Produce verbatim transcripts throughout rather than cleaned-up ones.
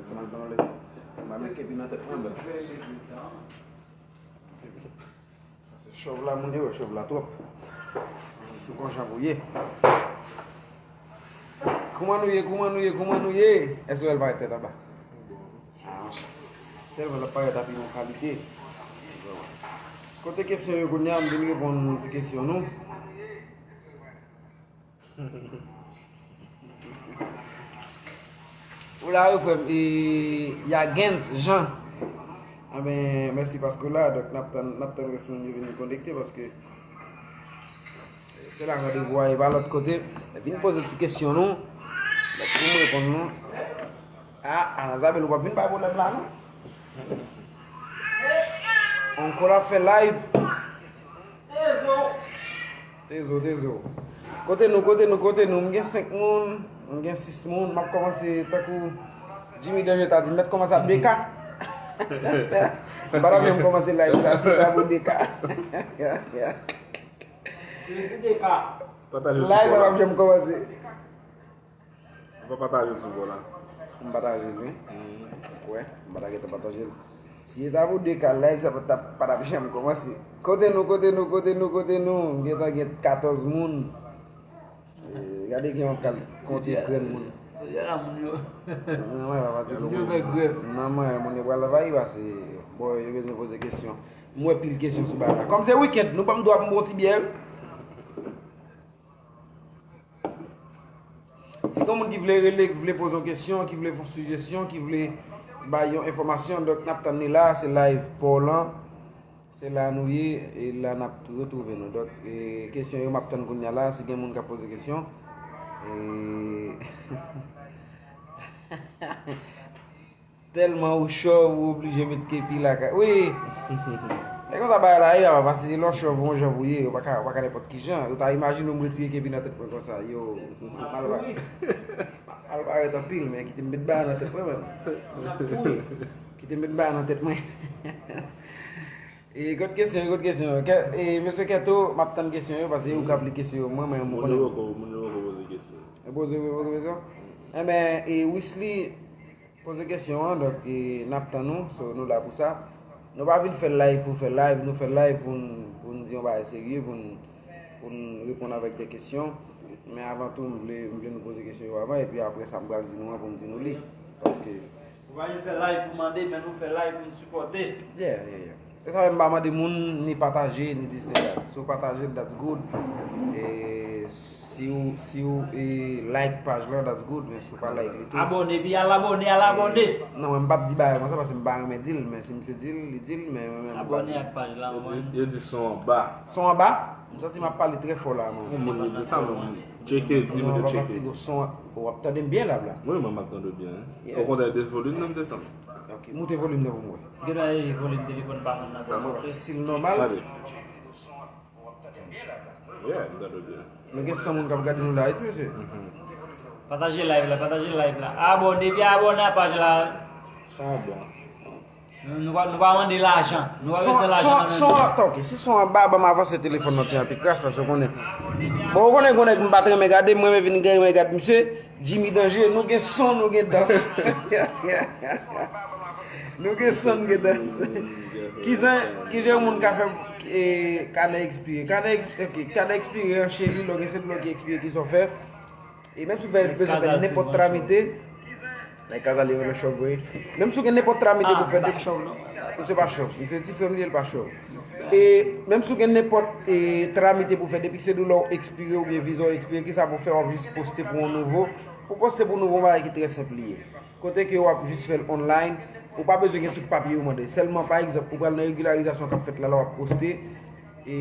Mwen, mwen, mwen, mwen, kepi nan tèt mwen, bèl. Pase chòv la, moun yo, chòv la twòp. Tout konjan pou ye. Kouman nou ye, kouman nou ye, kouman nou ye? Èske w wè l parèt tèt anba? Ah, monchè. Tèlman l ap parèt api yon kalite. Kote kesyon yo kounye a, m vin reponn ti kesyon nou. Ou la wi frè m, e, Yagens Jean. Anben, mèsi paske w la, donk n ap tann, n ap tann rès moun yo vin konekte paske se la randevou a, e pa lòt kote. Vin poze ti kesyon nou, donk pou m reponn nou. A, Anazabèl, ou p ap vin bay pwoblèm la non. Oncle ap fè live. Tezo, tezo. Kote nou, kote nou, kote nou? M gen senk moun, m gen sis moun. M ap kòmanse tankou Jimmy Danger ta di, m mèt kòmanse a de K. M pa t ap janm kòmanse live sa, si ta pou de K. Pataje sou Live la pa janm kòmanse. Ou pa pataje l sou bò la. M pataje l, wi. Ou wè, m pa ta gentan pataje l. Si e ta pou de K, live sa pa t ap, pa t ap janm kòmanse. Kote nou, kote nou, kote nou, kote nou? M gentan gen katòz moun. E, gade ki yon kal konte grenn moun. Kote a moun yo? Nan mwen, papa, ti moun yo fè grèv. Nan mwen, moun yo pral anvayi pase. Bon, yo bezwen poze kesyon. M wè pil kesyon sou bagay la. Kòm se wikend, nou ban m dwa pou m bon ti byè, wi. Si gen moun ki vle rele, ki vle poze yon kesyon, ki vle fè yon sijesyon, ki vle bay yon enfòmasyon, donk n ap tann li la, se live pa w lan. Se la nou ye, e la n ap retwouve nou. Donk, e, kesyon yo m ap tann kounye a la, si gen moun k ap poze kesyon. E, Tèlman ou chòv, ou oblije met kepi lakay. Wi! E konsa bagay la ye, papa, paske lè w chòv, yon jan pou ye, ou pa ka, ou pa ka nenpòt ki jan. Ou ta imajine w m retire kepi nan tèt mwen konsa, yo, m al pa-, m al parèt anpil, men kite m met bagay nan tèt mwen, menm. Kite m met bagay nan tèt mwen. E kot kesyon, kot kesyon. Kè-, e, mesye Kèto, m ap tann kesyon yo, paske ou k ap li kesyon yo, mwen, mwen, m konnen. Moun yo poko, moun yo poko poze kesyon. Yo poze, poze kesyon? Enben, e, Wisly, Poze kesyon an, donk, e, n ap tann ou, so, nou la pou sa. Nou pa vin fè live pou fè live, nou fè live pou n, pou n di yon bagay serye, pou n, pou n reponn avèk de kesyon. Men avan tou, m vle, m vle nou poze kesyon yo avan, epi apre sa, m pral di nou an pou m di nou li. Paske Ou pa vin fè live pou mande, men nou fè live pou n sipòte. Yeah, yeah, yeah. Se sa, m pa mande moun ni pataje, ni dislike. Si w pataje l, that's good. E si w, si w, e, like paj la, that's good, men si w pa like li tou. Abòne, epi al abòne, al abòne. Non, mwen m p ap di bagay konsa, paske m pa renmen di l, men si misye di l, li di l, men mwen menm m pa di. Abòne ak paj la, mwen. Yo di, yo di son an ba. Son an ba? M santi m ap pale trè fò la, non. Yon moun li di sa, men J K di, m te tcheke. Son, w ap tande m byen la, la? Wi, mwen m ap tande w byen. Yes. Okontrè, de volim nan m desann. Ok, moute volim nan pou m wè. Gen dwa e volim telefòn pa moun nan. Sa mwen, paske si l nòmal. Gade. Yeah, m tande w byen. Nou gen san moun k ap gade nou la, wi, ti mesye. Pataje live la, pataje live la. Abòne, epi abòne a paj la. Son an bon. Nou, nou pa, nou pa mande lajan. Nou pa bezwen lajan nan men nou. Son an, ok. Si son an ba, ban m avanse telefòn nan ti an pi kras, paske w konnen. Bon, ou konnen, konnen m pa t renmen gade, m renmen vin gen renmen gade misye. Jimmy Danger, nou gen son, nou gen dans. Nou gen son, nou gen dans. Kijan, kijan yon moun ka fè, e, kanè ekspire? Kanè eks-, ok, kanè ekspire an cheri, lè w gen se dlo ki ekspire, kisa w fè? E menm si w fè, bezwen fè nenpòt tramite, like Kazali renmen chòv vre. Menm si w gen nenpòt tramite pou fè, depi chòv, misye pa chòv. Misye ti frè m li ye, li pa chòv. E menm si w gen nenpòt, e, tramite pou fè, depi se doulè w ekspire oubyen viza w ekspire, kisa pou fè w ap jis poste pou yon nouvo? Pou poste pou nouvo, yon bagay ki trè senp li ye. Kote ke w ap jis fè l online, ou pa bezwen gen tout papye yo mande. Sèlman, pa egzanp, ou pral nan regilarizasyon k ap fèt la, la w ap poste. E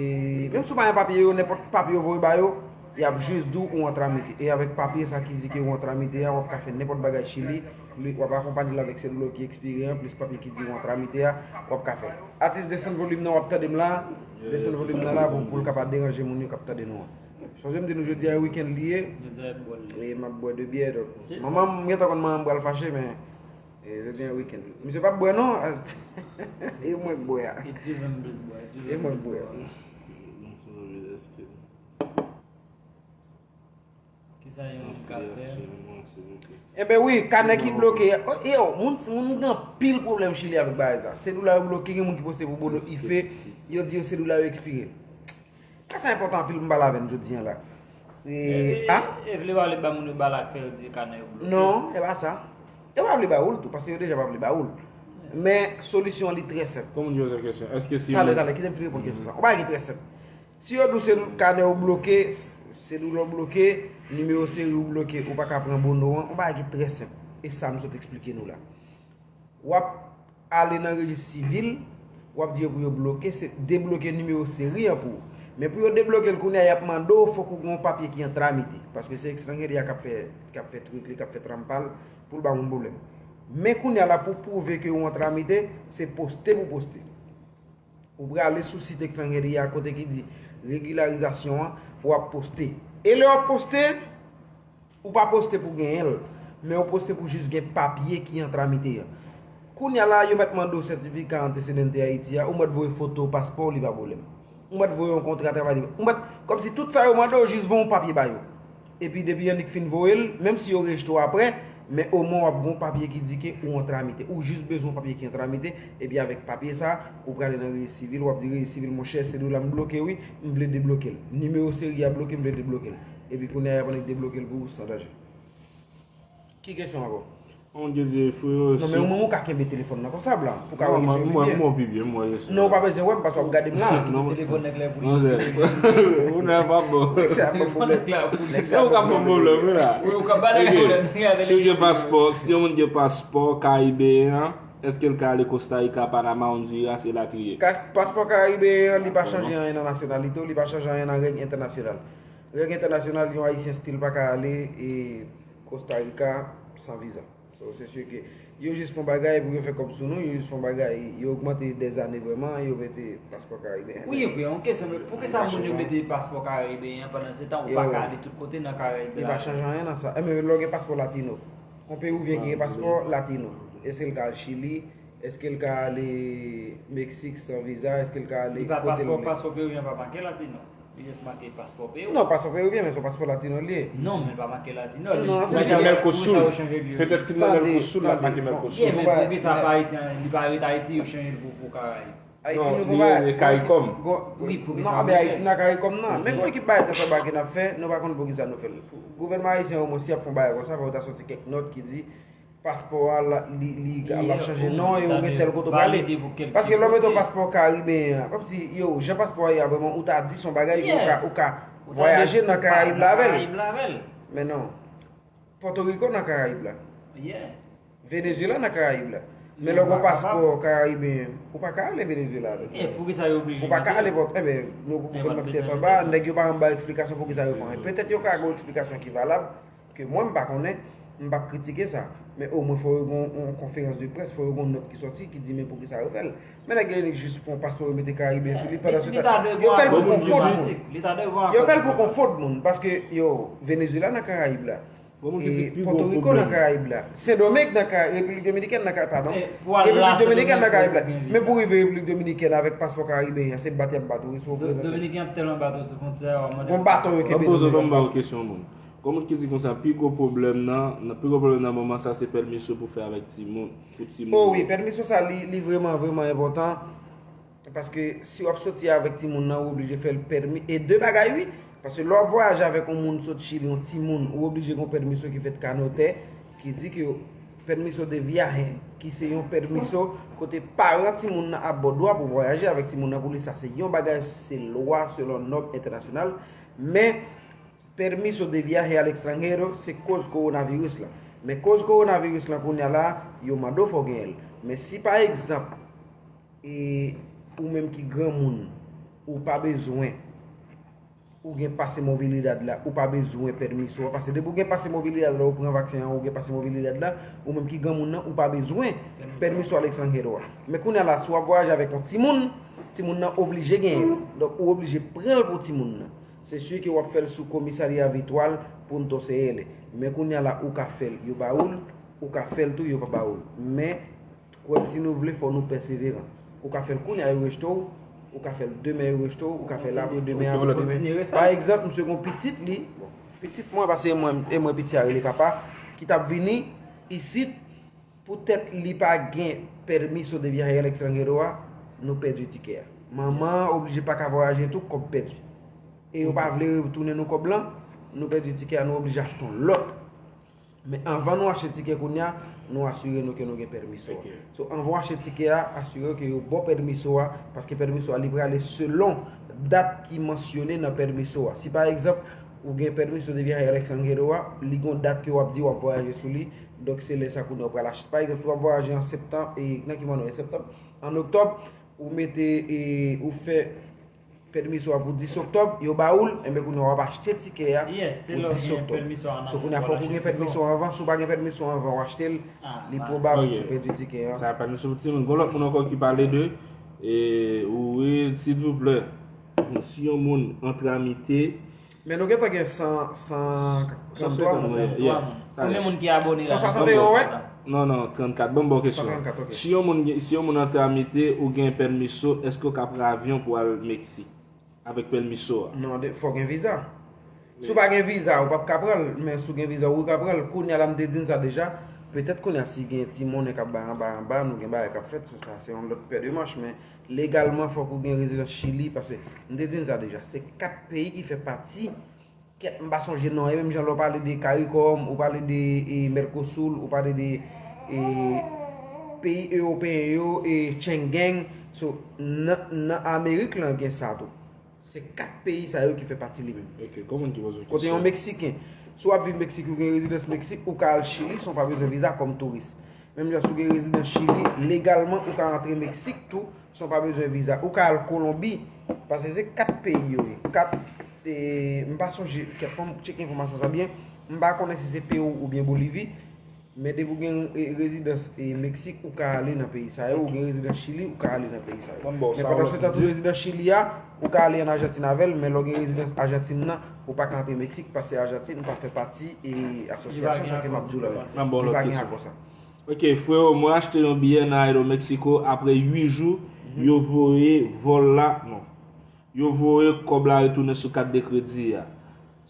menm si w pa gen papye yo, nenpòt papye yo voye ba yo, y ap jis di w ou an tramite. E avèk papye sa ki di ke ou an tramite a, w ap ka fè nenpòt bagay Chili. Li, w ap akonpanye l avèk sèdlo ki ekspire an, plis papye ki di ou an tramite a, w ap ka fè. Atis, desann volim nan, w ap tande m la. Desann volim nan la pou, pou l ka pa deranje moun yo k ap tande nou an. Sonje m di nou jodi a e weekend li ye. Jodi a e bwè l ye. E m ap bwè de byè, donk. Manman m, m gentan konn manman m pral fache, men, e, jodi a e weekend. Misye p ap bwè non. E mwen k bwè a. E Dye vle m plis bwè. E mwen k bwè a. Bon, so, èske. Kisa yon moun ka fè? Enben wi, kanè ki bloke a. Yo, moun moun gen anpil pwoblèm Chili avèk bagay sa. Sedoula yo bloke, gen moun ki poste pou Bono Ife, yo di yo sedoula yo ekspire. Sa enpòtan anpil pou m pale avè n jodi a la. E, a? E vle pale ba moun yo balak fè yo di kanè yo bloke. Non, e pa sa. Yo pa vle ba ou l tou, paske yo deja pa vle ba ou l. Men solisyon an li trè senp. Kòman di yo sa kesyon? Èske si Talè, talè, kite m fin reponn kesyon sa. Yon bagay ki trè senp. Si yo di w se kanè w bloke, sedoula w bloke, nimewo seri w bloke, ou pa ka pran Bono an, yon bagay ki trè senp. E sa m sot eksplike nou la. W ap ale nan rejis sivil, w ap di yo pou yo bloke, se debloke nimewo seri an pou ou. Men pou yo debloke l kounye a, y ap mande w fòk ou gen yon papye ki an tramite. Paske se Extranjeria k ap fè, k ap fè trik li, k ap fè tranm pa l, pou l ba moun pwoblèm. Men kounye a la, pou pwouve ke ou an tramite, se poste pou poste. Ou prale sou sit Extranjeria kote ki di regilarizasyon an, w ap poste. E lè w ap poste, ou pa poste pou genyen l, men ou poste pou jis gen papye ki an tramite an. Kounye a la, yo mèt mande w sètifika antecedente Ayiti a, ou mèt voye foto paspò w, li pa pwoblèm. Ou mèt voye yon kontra travay, li pa, ou mèt, kòmsi tout sa yo mande w, jis voye yon papye ba yo. Epi depi annik fin voye l, menm si yo rejte w aprè, men omwen w ap gen yon papye ki di ke ou an tramite. Ou jis bezwen yon papye ki an tramite, epi avèk papye sa, ou prale nan rejis sivil, w ap di rejis sivil, monchè, sedoula m bloke wi, m vle debloke l. Nimewo seri a bloke, m vle debloke l. Epi kounye a y ap annik debloke l pou ou san danje. Ki kesyon ankò? Mon Dieu, Dieu, frérot. Non, men ou menm ou ka kenbe telefòn nan konsa, blan, pou ka wè kesyon yo pi byen. Mwen pi byen, mwen. Non, ou pa bezwen wè m, paske w ap gade m la. Telefòn nèg la pou li. Ou nan pa bon. Se ap ban pwoblèm. Se ou ka ban pwoblèm, wi la. Wi, ou ka ba nèg pwoblèm. Si w gen paspò, si yon moun gen paspò karibeyen an, èske l ka ale Costa Rica, Panama, Honduras, elatriye? Paspò karibeyen an, li pa chanje anyen nan nasyonalite w, li pa chanje anyen nan règ entènasyonal. Règ entènasyonal, yon Ayisyen still pa ka ale e Costa Rica san viza. So, se si ke yo jis fon bagay pou yo fè kòb sou nou, yo jis fon bagay, yo ogmante dèzane vrèman, yo mete paspò karibeyen. Wi, e vre, yon kesyon, men poukisa moun yo mete paspò karibeyen an pandan se tan ou pa ka ale tout kote nan Karayib la? Li pa chanje anyen nan sa. Enben, lè w gen paspò latino. Yon pewouvyen ki gen paspò latino. Èske l ka al Chili? Èske l ka ale Meksik san viza? Èske l ka ale kote l vle? Paspò pewouvyen pa make latino. Li jis make paspò peyi w. Non, paspò pewouvyen, men se yon paspò latino li ye. Non, men l pa make latino. Non, se Make Mercosur. Petèt si l nan Mercosur, l ap make Mercosur. Men poukisa pa Ayisyen, li pa ret Ayiti, yo chanje l pou Karayib? Ayiti nou gon bagay. Caricom. Wi, poukisa? Non, men Ayiti nan Caricom nan. Men gon ekip bagay tèt anba ke n ap fè, nou pa konn poukisa nou fè l. Gouvènman ayisyen omwen si y ap fè yon bagay konsa, fò yo ta soti kèk nòt ki di paspò a li li l ap chanje non e ou gen tèl kote w prale. Paske lè w mete yon paspò karibeyen an, kòmsi yo, jan paspò a ye a vrèman, ou ta di se yon bagay ke ou ka ou ka vwayaje nan Karayib la avè l. Men non. Pòtoriko nan Karayib la. Venezuela nan Karayib la. Men lè w gen paspò karibeyen, ou pa ka ale Venezuela avè l. Poukisa yo oblije? Ou pa ka ale Pòt, enben, nou gouvènman ki tèt anba, nèg yo pa janm bay eksplikasyon poukisa yo fè anyen. Petèt yo ka gen yon eksplikasyon ki valab, ke mwen m pa konnen, m p ap kritike sa. Men omwen fò yo gen yon konferans de près, fò yo gen yon nòt ki sòti ki di men poukisa yo fè l. Men nèg yo jis pran paspò yo mete karibeyen sou li pandan se tan. Yo fè l pou konfò moun. Yo fè l pou konfò moun, paske yo, Venezuela nan Karayib la. Pòtoriko nan Karayib la. Sendomeng nan Karayib, Repiblik Dominikèn nan Karayib, padon. Repiblik Dominikèn nan Karayib la. Men pou rive Repiblik Dominikèn avèk paspò karibeyen an, se bat y ap bat ou wi, si w prezante. Dominiken ap tèlman bat ou sou fwontyè a, w ap mande. Gon baton yo kenbe nou. Poze w yon kesyon, moun. Gon moun ki di konsa, pi gwo pwoblèm nan, nan pi gwo pwoblèm nan moman sa se pèmisyon pou fè avèk timoun, pou timoun. O wi, pèmisyon sa li li vrèman vrèman enpòtan. Paske si w ap soti avèk timoun nan, ou oblije fè l pèmi. E de bagay wi. Paske lè w ap vwayaje avèk yon moun sot Chili, yon timoun, ou oblije gen yon pèmisyon ki fèt ka notè, ki di ke pèmisyon de viaje, ki se yon pèmisyon kote paran timoun nan ap ba w dwa pou vwayaje avèk timoun nan pou li. Sa se yon bagay, se lwa selon nòm entènasyonal. Men Permiso de viaje al extranjero se koz kowonaviris lan. Men koz kowonaviris lan kounye a la, yo mande w fò w genyen l. Men si pa egzanp, e, ou menm ki granmoun, ou pa bezwen, ou gen pase mobilidad la, ou pa bezwen permiso a, paske depi w gen pase mobilidad la, ou pran vaksen an, ou gen pase mobilidad la, ou menm ki granmoun nan, ou pa bezwen permiso al extranjero a. Men kounye a la, si w ap vwayaje avèk yon timoun, timoun nan oblije genyen l. Donk, ou oblije pran l pou timoun nan. Se si ke w ap fè l sou komisarya Vitual Punto C L. Men kounye a la, ou ka fè l, yo ba ou l, ou ka fè l tou, yo pa ba ou l. Men, kwè m si nou vle, fò nou pèseveran. Ou ka fè l kounye a, yo rejte w, ou ka fè l demen, yo rejte w, ou ka fè l apre demen, apre demen. Pa egzanp, misye gen yon pitit li, bon, Pitit mwen, paske e mwen, e mwen piti a rele papa, ki t ap vini isit, poutèt li pa gen permiso de viaje al extranjero a, nou pèdi tikè a. Manman an oblije pa ka vwayaje tou, kòb pèdi. E yo pa vle retounen nou kòb lan, nou pèdi tikè a, nou oblije achte yon lòt. Men anvan nou achte tikè kounye a, nou asire nou ke nou gen pèmiso a. So, anvan w achte tikè a, asire w ke yo ba w pèmiso a, paske pèmiso a, li prale selon dat ki mansyone nan pèmiso a. Si pa egzanp, ou gen permiso de viaje al extranjero a, li gen yon dat ke w ap di w ap vwayaje sou li, donk se lè sa kounye a w pral achte. Pa egzanp, si w ap vwayaje an septanm, e nan ki mwa nou ye? Septanm, an oktòb, ou mete, e, ou fè pèmiso a pou dis oktòb, yo ba ou l, enben kounye a w ap achte tikè a pou dis oktòb. So kounye a fòk ou gen pèmiso anvan, si w pa gen pèmiso anvan w achte l, li pwobab ou pèdi tikè a. Sa pèmiso pou timoun. Gon lòt moun ankò ki pale de, e, wi, silvouplè, si yon moun antramite, men nou gentan gen san, san tranntwa moun. Konbyen moun ki abone la? San swasannteyen, wi. Non, non, trannkat. Ban m ba w kesyon. Si yon moun, si yon moun antramite ou gen pèmiso, èske w ka pran avyon pou al Meksik avèk pèmiso a? Non, fò w gen viza. Si w pa gen viza, ou p ap ka pran l, men si w gen viza, ou ka pran l. Kounye a la, m te di n sa deja, petèt kounye a, si gen ti monnen k ap bay anba, anba, nou gen bagay k ap fèt sou sa, se yon lòt pè de manch, men legalman, fòk ou gen rezidans Chili, paske m te di n sa deja, se kat peyi ki fè pati Kèt, m pa sonje non, e menm jan lè w pale de CARICOM, ou pale de, e, Mercosur, ou pale de, e, peyi ewopeyen yo, e, Schengen. So, nan, nan Amerik lan gen sa tou. Se kat peyi sa yo ki fè pati li menm. Kote yon Meksiken, si w ap viv Meksik, ou gen rezidans Meksik, ou ka al Chili san w pa bezwen viza kòm touris. Menm jan si w gen rezidans Chili, legalman ou ka rantre Meksik tou, san w pa bezwen viza. Ou ka al Kolonbi, paske se kat peyi yo ye. Kat, e, m pa sonje, kèk fwa m tcheke enfòmasyon sa byen, m pa konnen si se Pewou oubyen Bolivi, men depi w gen, e, rezidans, e, Meksik, ou ka ale nan peyi sa yo, ou gen rezidans Chili, ou ka ale nan peyi sa yo. Men pandan se tan, tou rezidans Chili a, ou ka ale ann Ajantin avè l, men lè w gen rezidans Ajantin nan, ou pa ka antre Meksik, paske Ajantin pa fè pati, e, asosyasyon sa ke m ap di w la. Li pa gen akò sa. Ok, freo, mwen achte yon biyè nan Aeromexico, apre uit jou, yo voye vòl la, non. Yo voye kòb la retounen sou kat de kredi a.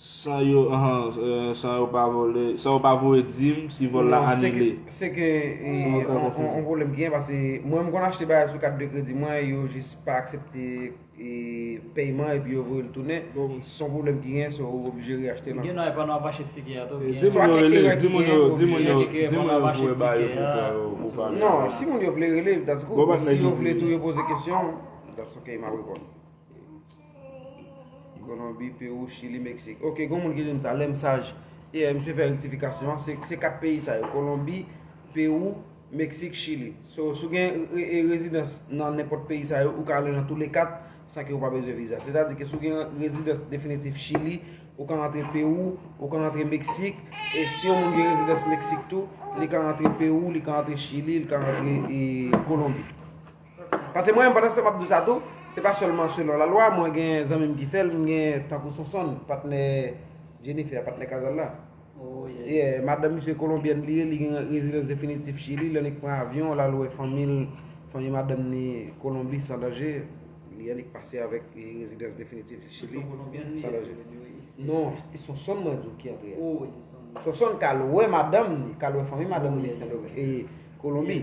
San yo, ahan, eh, san yo pa vòlè, san yo pa voye di m si vòl la anile. Se ke, eh, on, on, on pwoblèm ki gen, paske mwen, m konn achte bagay sou kat de kredi mwen, yo jis pa aksepte e, pèyman epi yo voye l tounen. Se yon pwoblèm ki gen, so ou oblije reyachte l ankò. Gen nan epa nou ap achte tikè a tou. Di moun yo rele, di moun yo, di moun yo, di moun yo voye ba yo pou, pou, pou pale. Non, si moun yo vle rele, that's good. Men si yo vle tou yo poze kesyon, that's ok, m ap reponn. Kolonbi, Pewou, Chili, Meksik. Ok, gon moun ki di m sa, lè m saj. E, misye fè rektifikasyon an, se, se kat peyi sa yo, Kolonbi, Pewou, Meksik, Chili. So, si w gen re-, e, rezidans nan nenpòt peyi sa yo, ou ka ale nan toulekat san ke ou pa bezwen viza. Sètadi ke si w gen rezidans definitif Chili, ou ka rantre Pewou, ou ka rantre Meksik, e si yon moun gen rezidans Meksik tou, li ka rantre Pewou, li ka rantre Chili, li ka rantre, e, Kolonbi. Paske mwen menm, pandan se tan m ap di w sa tou, se pa sèlman selon lalwa, mwen gen zanmi m ki fè l, m gen tankou Sonsonn, patnè Jennifer, patnè Kazal la. Yeah, madanm misye kolonbyèn li ye, li gen rezidans definitif Chili, lè li pran avyon, l al wè fanmi l, fanmi madanm ni Kolonbi san danje, li annik pase avèk, e, rezidans definitif Chili san danje. Non, Sonsonn mwen di w ki antre a. Sonsonn k al wè madanm ni, k al wè fanmi madanm ni san danje. E Kolonbi.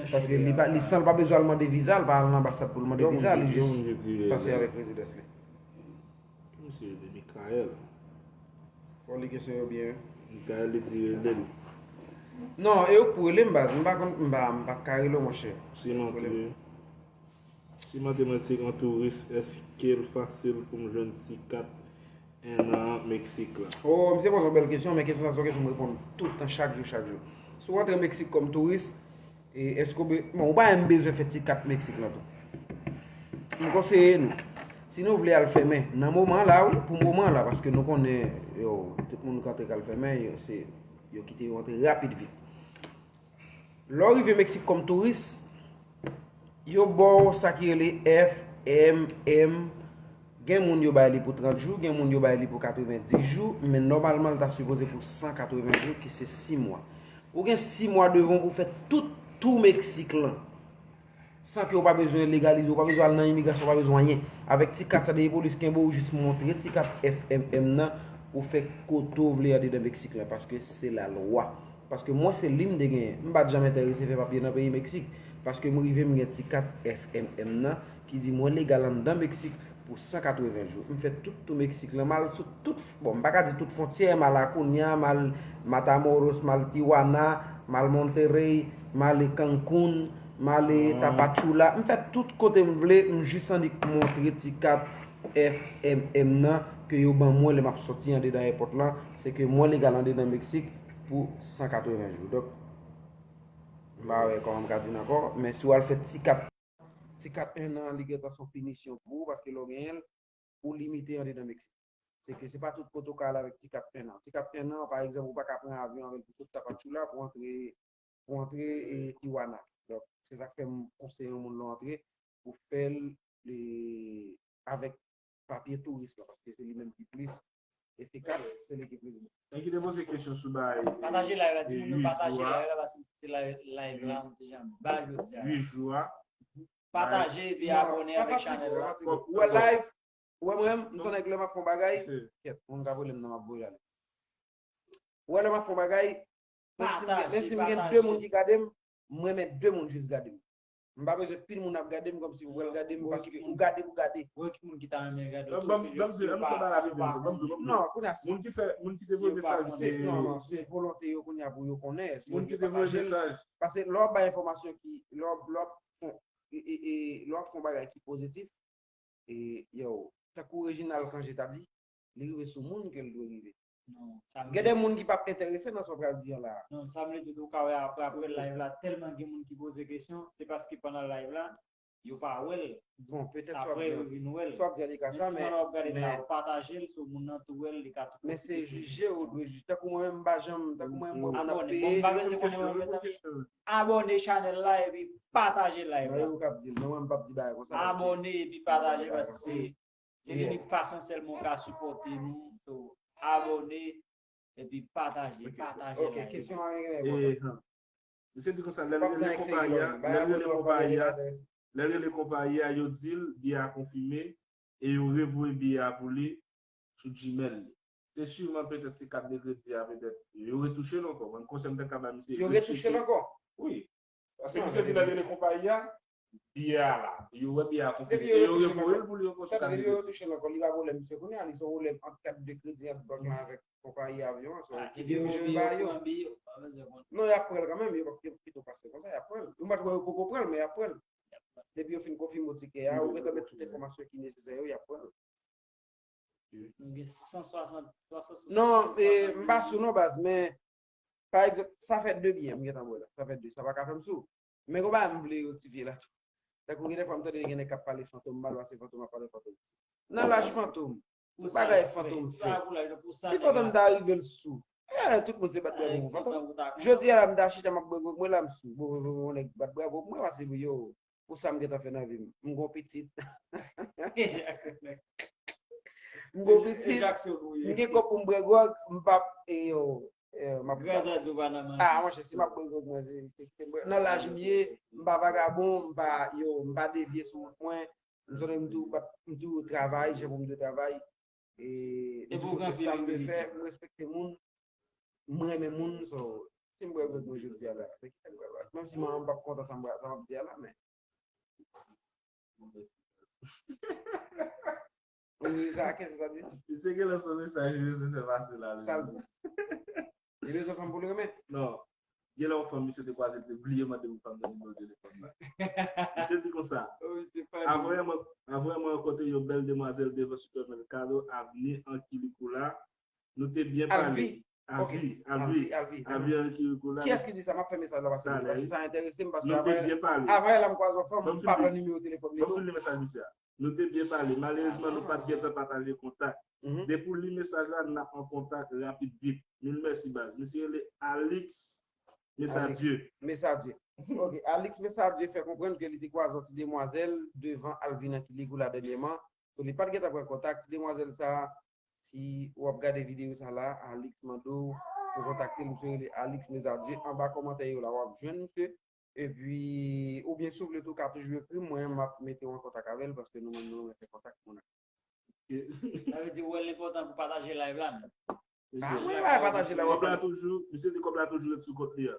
Paske li pa, li san l pa bezwen al mande viza, l pa al nan anbasad pou l mande viza, li jis pase avèk rezidans li. Misye rele Mikael. Fò w li kesyon yo byen. Mikael, li di rele l. Non, e ou k pou rele m, baz. M pa konn, m pa, m pa ka rele w, monchè. Siman te, siman te mwen se yon touris, èske l fasil pou m jwenn ti kat en an Meksik la? Oh, misye poze yon bèl kesyon, men kesyon sa se yon kesyon m reponn tout tan, chak jou, chak jou. Si w antre Meksik kòm touris, E, èske w be-, bon, ou pa menm bezwen fè ti kat Meksik lan tou. M konseye nou, si nou vle al fèmen, nan moman la, wi, pou moman la, paske nou konnen, yo, tout moun k antre k al fèmen, yo, se, yo kite yo antre rapid vit. Lè w rive Meksik kòm touris, yo ba w sa ki rele F M M. Gen moun yo bay li pou trant jou, gen moun yo bay li pou katrevendis jou, men nòmalman l ta sipoze pou san katreven jou, ki se sis mwa. Ou gen sis mwa devan w pou fè tout tou Meksik lan. San ke w pa bezwen legalize, w pa bezwen al nan imigrasyon, w pa bezwen anyen. Avèk ti kat sa, depi polis kenbe w, jis montre ti kat F M M nan, Ou fè kote w vle andedan Meksik lan, paske se lalwa. Paske mwen se li m te genyen. M pa t janm enterese fè papye nan peyi Meksik. Paske m rive m gen ti kat F M M nan ki di mwen legal anndan Meksik pou san katreven jou. M fè tout tou Meksik lan, m al sou tout, bon, m pa ka di tout fwontyè, m al Acuña, m al Matamoros, m al Tijuana, m al Monterrey, m ale Cancun, m ale Tapachula. M fè tout kote m vle, m jis annik montre ti kat F M M nan ke yo ban mwen lè m ap sòti andedan èpòt lan, se ke mwen legal andedan Meksik pou san katreven jou. Donk, m pa wè kòman m ka di l ankò, men si w al fè ti kat, ti kat en an, li gentan se yon pinisyon pou ou, paske lè w genyen l, ou limite andedan Meksik. Se ke se pa tout kote w ka al avèk ti kat en an. Ti kat en an, pa egzanp, ou pa ka pran avyon avè l pou sot Tapachula pou antre, pou antre e, Tijuana. Donk, se sa k fè m konseye yon moun lè w antre, pou fè l e, avèk papye touris lan, paske se li menm ki plis efikas, se li ki plis bon. Nèg ki te poze kesyon sou bagay, pataje live la, di moun yo pataje live la, paske m soti live la yon ti jan ba jodi a. Uit jou a. Pataje epi abòne avèk chanèl la. Ou wè live, ou wè mwen menm, m se yon nèg lè m ap fè yon bagay, kèt, moun ka voye m nan m ap voye l ale. Ou wè lè m ap fè yon bagay, menm si m gen, menm si m gen de moun ki gade m, m renmen de moun jis gade m. M pa bezwen pil moun ap gade m kòmsi ou pral gade m, paske ou gade pou gade. Ou wè ki moun ki ta renmen gade w tou, se jis yo pa, yo pa konnen. Non, kounye a se, moun ki fè, moun ki te voye mesaj, se, non, non, se volonte yo kounye a pou yo konnen, si yo vle pataje l. Paske lè w ap bay enfòmasyon ki, lè w ap, lè w ap fè, e, e, e, lè w ap fè yon bagay ki pozitif, e, yo, tankou Reginald Cangé ta di, li rive sou moun ke l dwe rive. Gen de moun ki p ap enterese nan sa w pral di an la a. Non, sa m vle di, ou ka wè apre, apre live la, tèlman gen moun ki poze kesyon, se paske pandan live la, yo pa wè l. Bon, petèt sa w ap di an, sa w ap di an li ka sa, men, men si pandan w ap gade l la, ou pataje l, so moun nan tou wè l, li ka tou pwofite. Men se jije ou dwe jije. Tankou mwen menm, m pa janm, tankou mwen menm, mwen moun ap peye. Abòne, bon, m pa bezwen konnen mwen, mezanmi. Abòne chanèl la epi pataje live la. Yo k ap di l, men mwen m p ap di bagay konsa, paske abòne epi pataje, paske se, se linik fason sèlman w ka sipòte nou. So, abòne epi pataje, pataje live. Ok, kesyon an genlè enpòtan. Misye di konsa, lè l rele konpayi a, lè l rele konpayi a, lè l rele konpayi a, yo di l biyè a konfime e yo revoye biyè a pou li sou Gmail li. Se siman petèt se kat de kredi a, petèt yo retouche l ankò. Mwen, konsèy m ta ka ba misye, yo retouche l ankò? Wi. Paske misye di lè l rele konpayi a, biyè a la. Yo wè biyè a konfime e yo revoye l pou li ankò sou kat de kredi. Depi yo retouche l ankò, li pa pwoblèm misye kounye a, li se yon pwoblèm ant kat de kredi ant bank lan avèk konpayi avyon an, so, ki dirije l ba yo. Non, y ap pran l kanmenm, yo p ap pito pase konsa, y ap pran l. Ou pa t wè yo poko pran l, men y ap pran l. Depi yo fin konfime w tikè a, ou gentan met tout enfòmasyon ki nesesè yo, y ap pran l. Nou gen san swasant, twa san swasant. Non, e, m pa sou non baz, men, pa egzanp, sa fè de biyè, m gentan wè la. Sa fè de, sa pa ka fè m sou. Men gon bagay m vle rektifye la tou. Tankou gen de fwa m tande gen nèg k ap pale fantom mal, paske fantom ap pale fantom. Nan laj fantom, bagay fantom fè. Si fantom ta rive l sou, eh, tout moun se bat bravo pou fantom. Jodi a la m ta chita m ap bravo, mwen la m sou. Bon, bon, bon, nèg bat bravo pou mwen, paske yo, pou sa m gentan fè nan vi m. M gon pitit. M gon pitit. M gen kòb pou m bwè gwòg, m p ap, e yo, e, m ap, ah, monchè, si m ap bwè gwòg, mwen, se, se, se bwè, nan laj m ye, m pa vagabon, m pa, yo, m pa devye sou wout mwen. M sonje m tou, m toujou travay, jan pou m dwe travay. E m toujou fè sa m dwe fè, m respekte moun, m renmen moun, so, si m bwè gwòg mwen jodi a la, se ki fè m bwè gwòg. Menm si manman m p ap kontan sa m, sa m ap di a la, men. Wi, sa, kèk sa di? Misye gen lòt sou mesaj, misye fè pase la. Sa l di? Li bezwen fanm pou l renmen? Non. Gen lè yon fanm, misye te kwaze, te bliye mande pou fanm nan nimewo telefòn la. Misye di konsa, avè mwen, avè mwen rankontre yon bèl demwazèl devan Supermercado Avenida Quilicura. Nou te byen pale. Alvi. Alvi, Alvi, Alvi, Alvi. Kiyès ki di sa? M ap fè mesaj la pase pou li, paske sa enterese m, paske avè, avè la m kwaze yon fanm, m pa pran nimewo telefòn li non. Ban m fin li mesaj misye a. Nou te byen pale. Malerezman, nou pa t gentan pataje kontak. Depi w li mesaj la, n ap an kontak rapid vit. Mil mèsi, baz. Misye rele Alix Mesadye. Mesadye. Ok, Alix Mesadye fè konprann ke li te kwaze yon ti demwazèl devan Alvina Quilicura dènyèman. So, li pa t gentan pran kontak. Ti demwazèl sa a, si w ap gade videyo sa la, Alix mande w pou kontakte l, misye rele Alix Mesadye. Anba kòmantè yo la, w ap jwenn misye. Epi, oubyen si w vle tou, w ka toujou ekri m, mwen, m ap mete w an kontak avè l, paske nou menm, nou renmen fè kontak moun ak Sa vle di, wè l enpòtan pou pataje live la menm. Ah, mwen pa pataje la. Kòb la toujou, misye di kòb la toujou ret sou kont li a.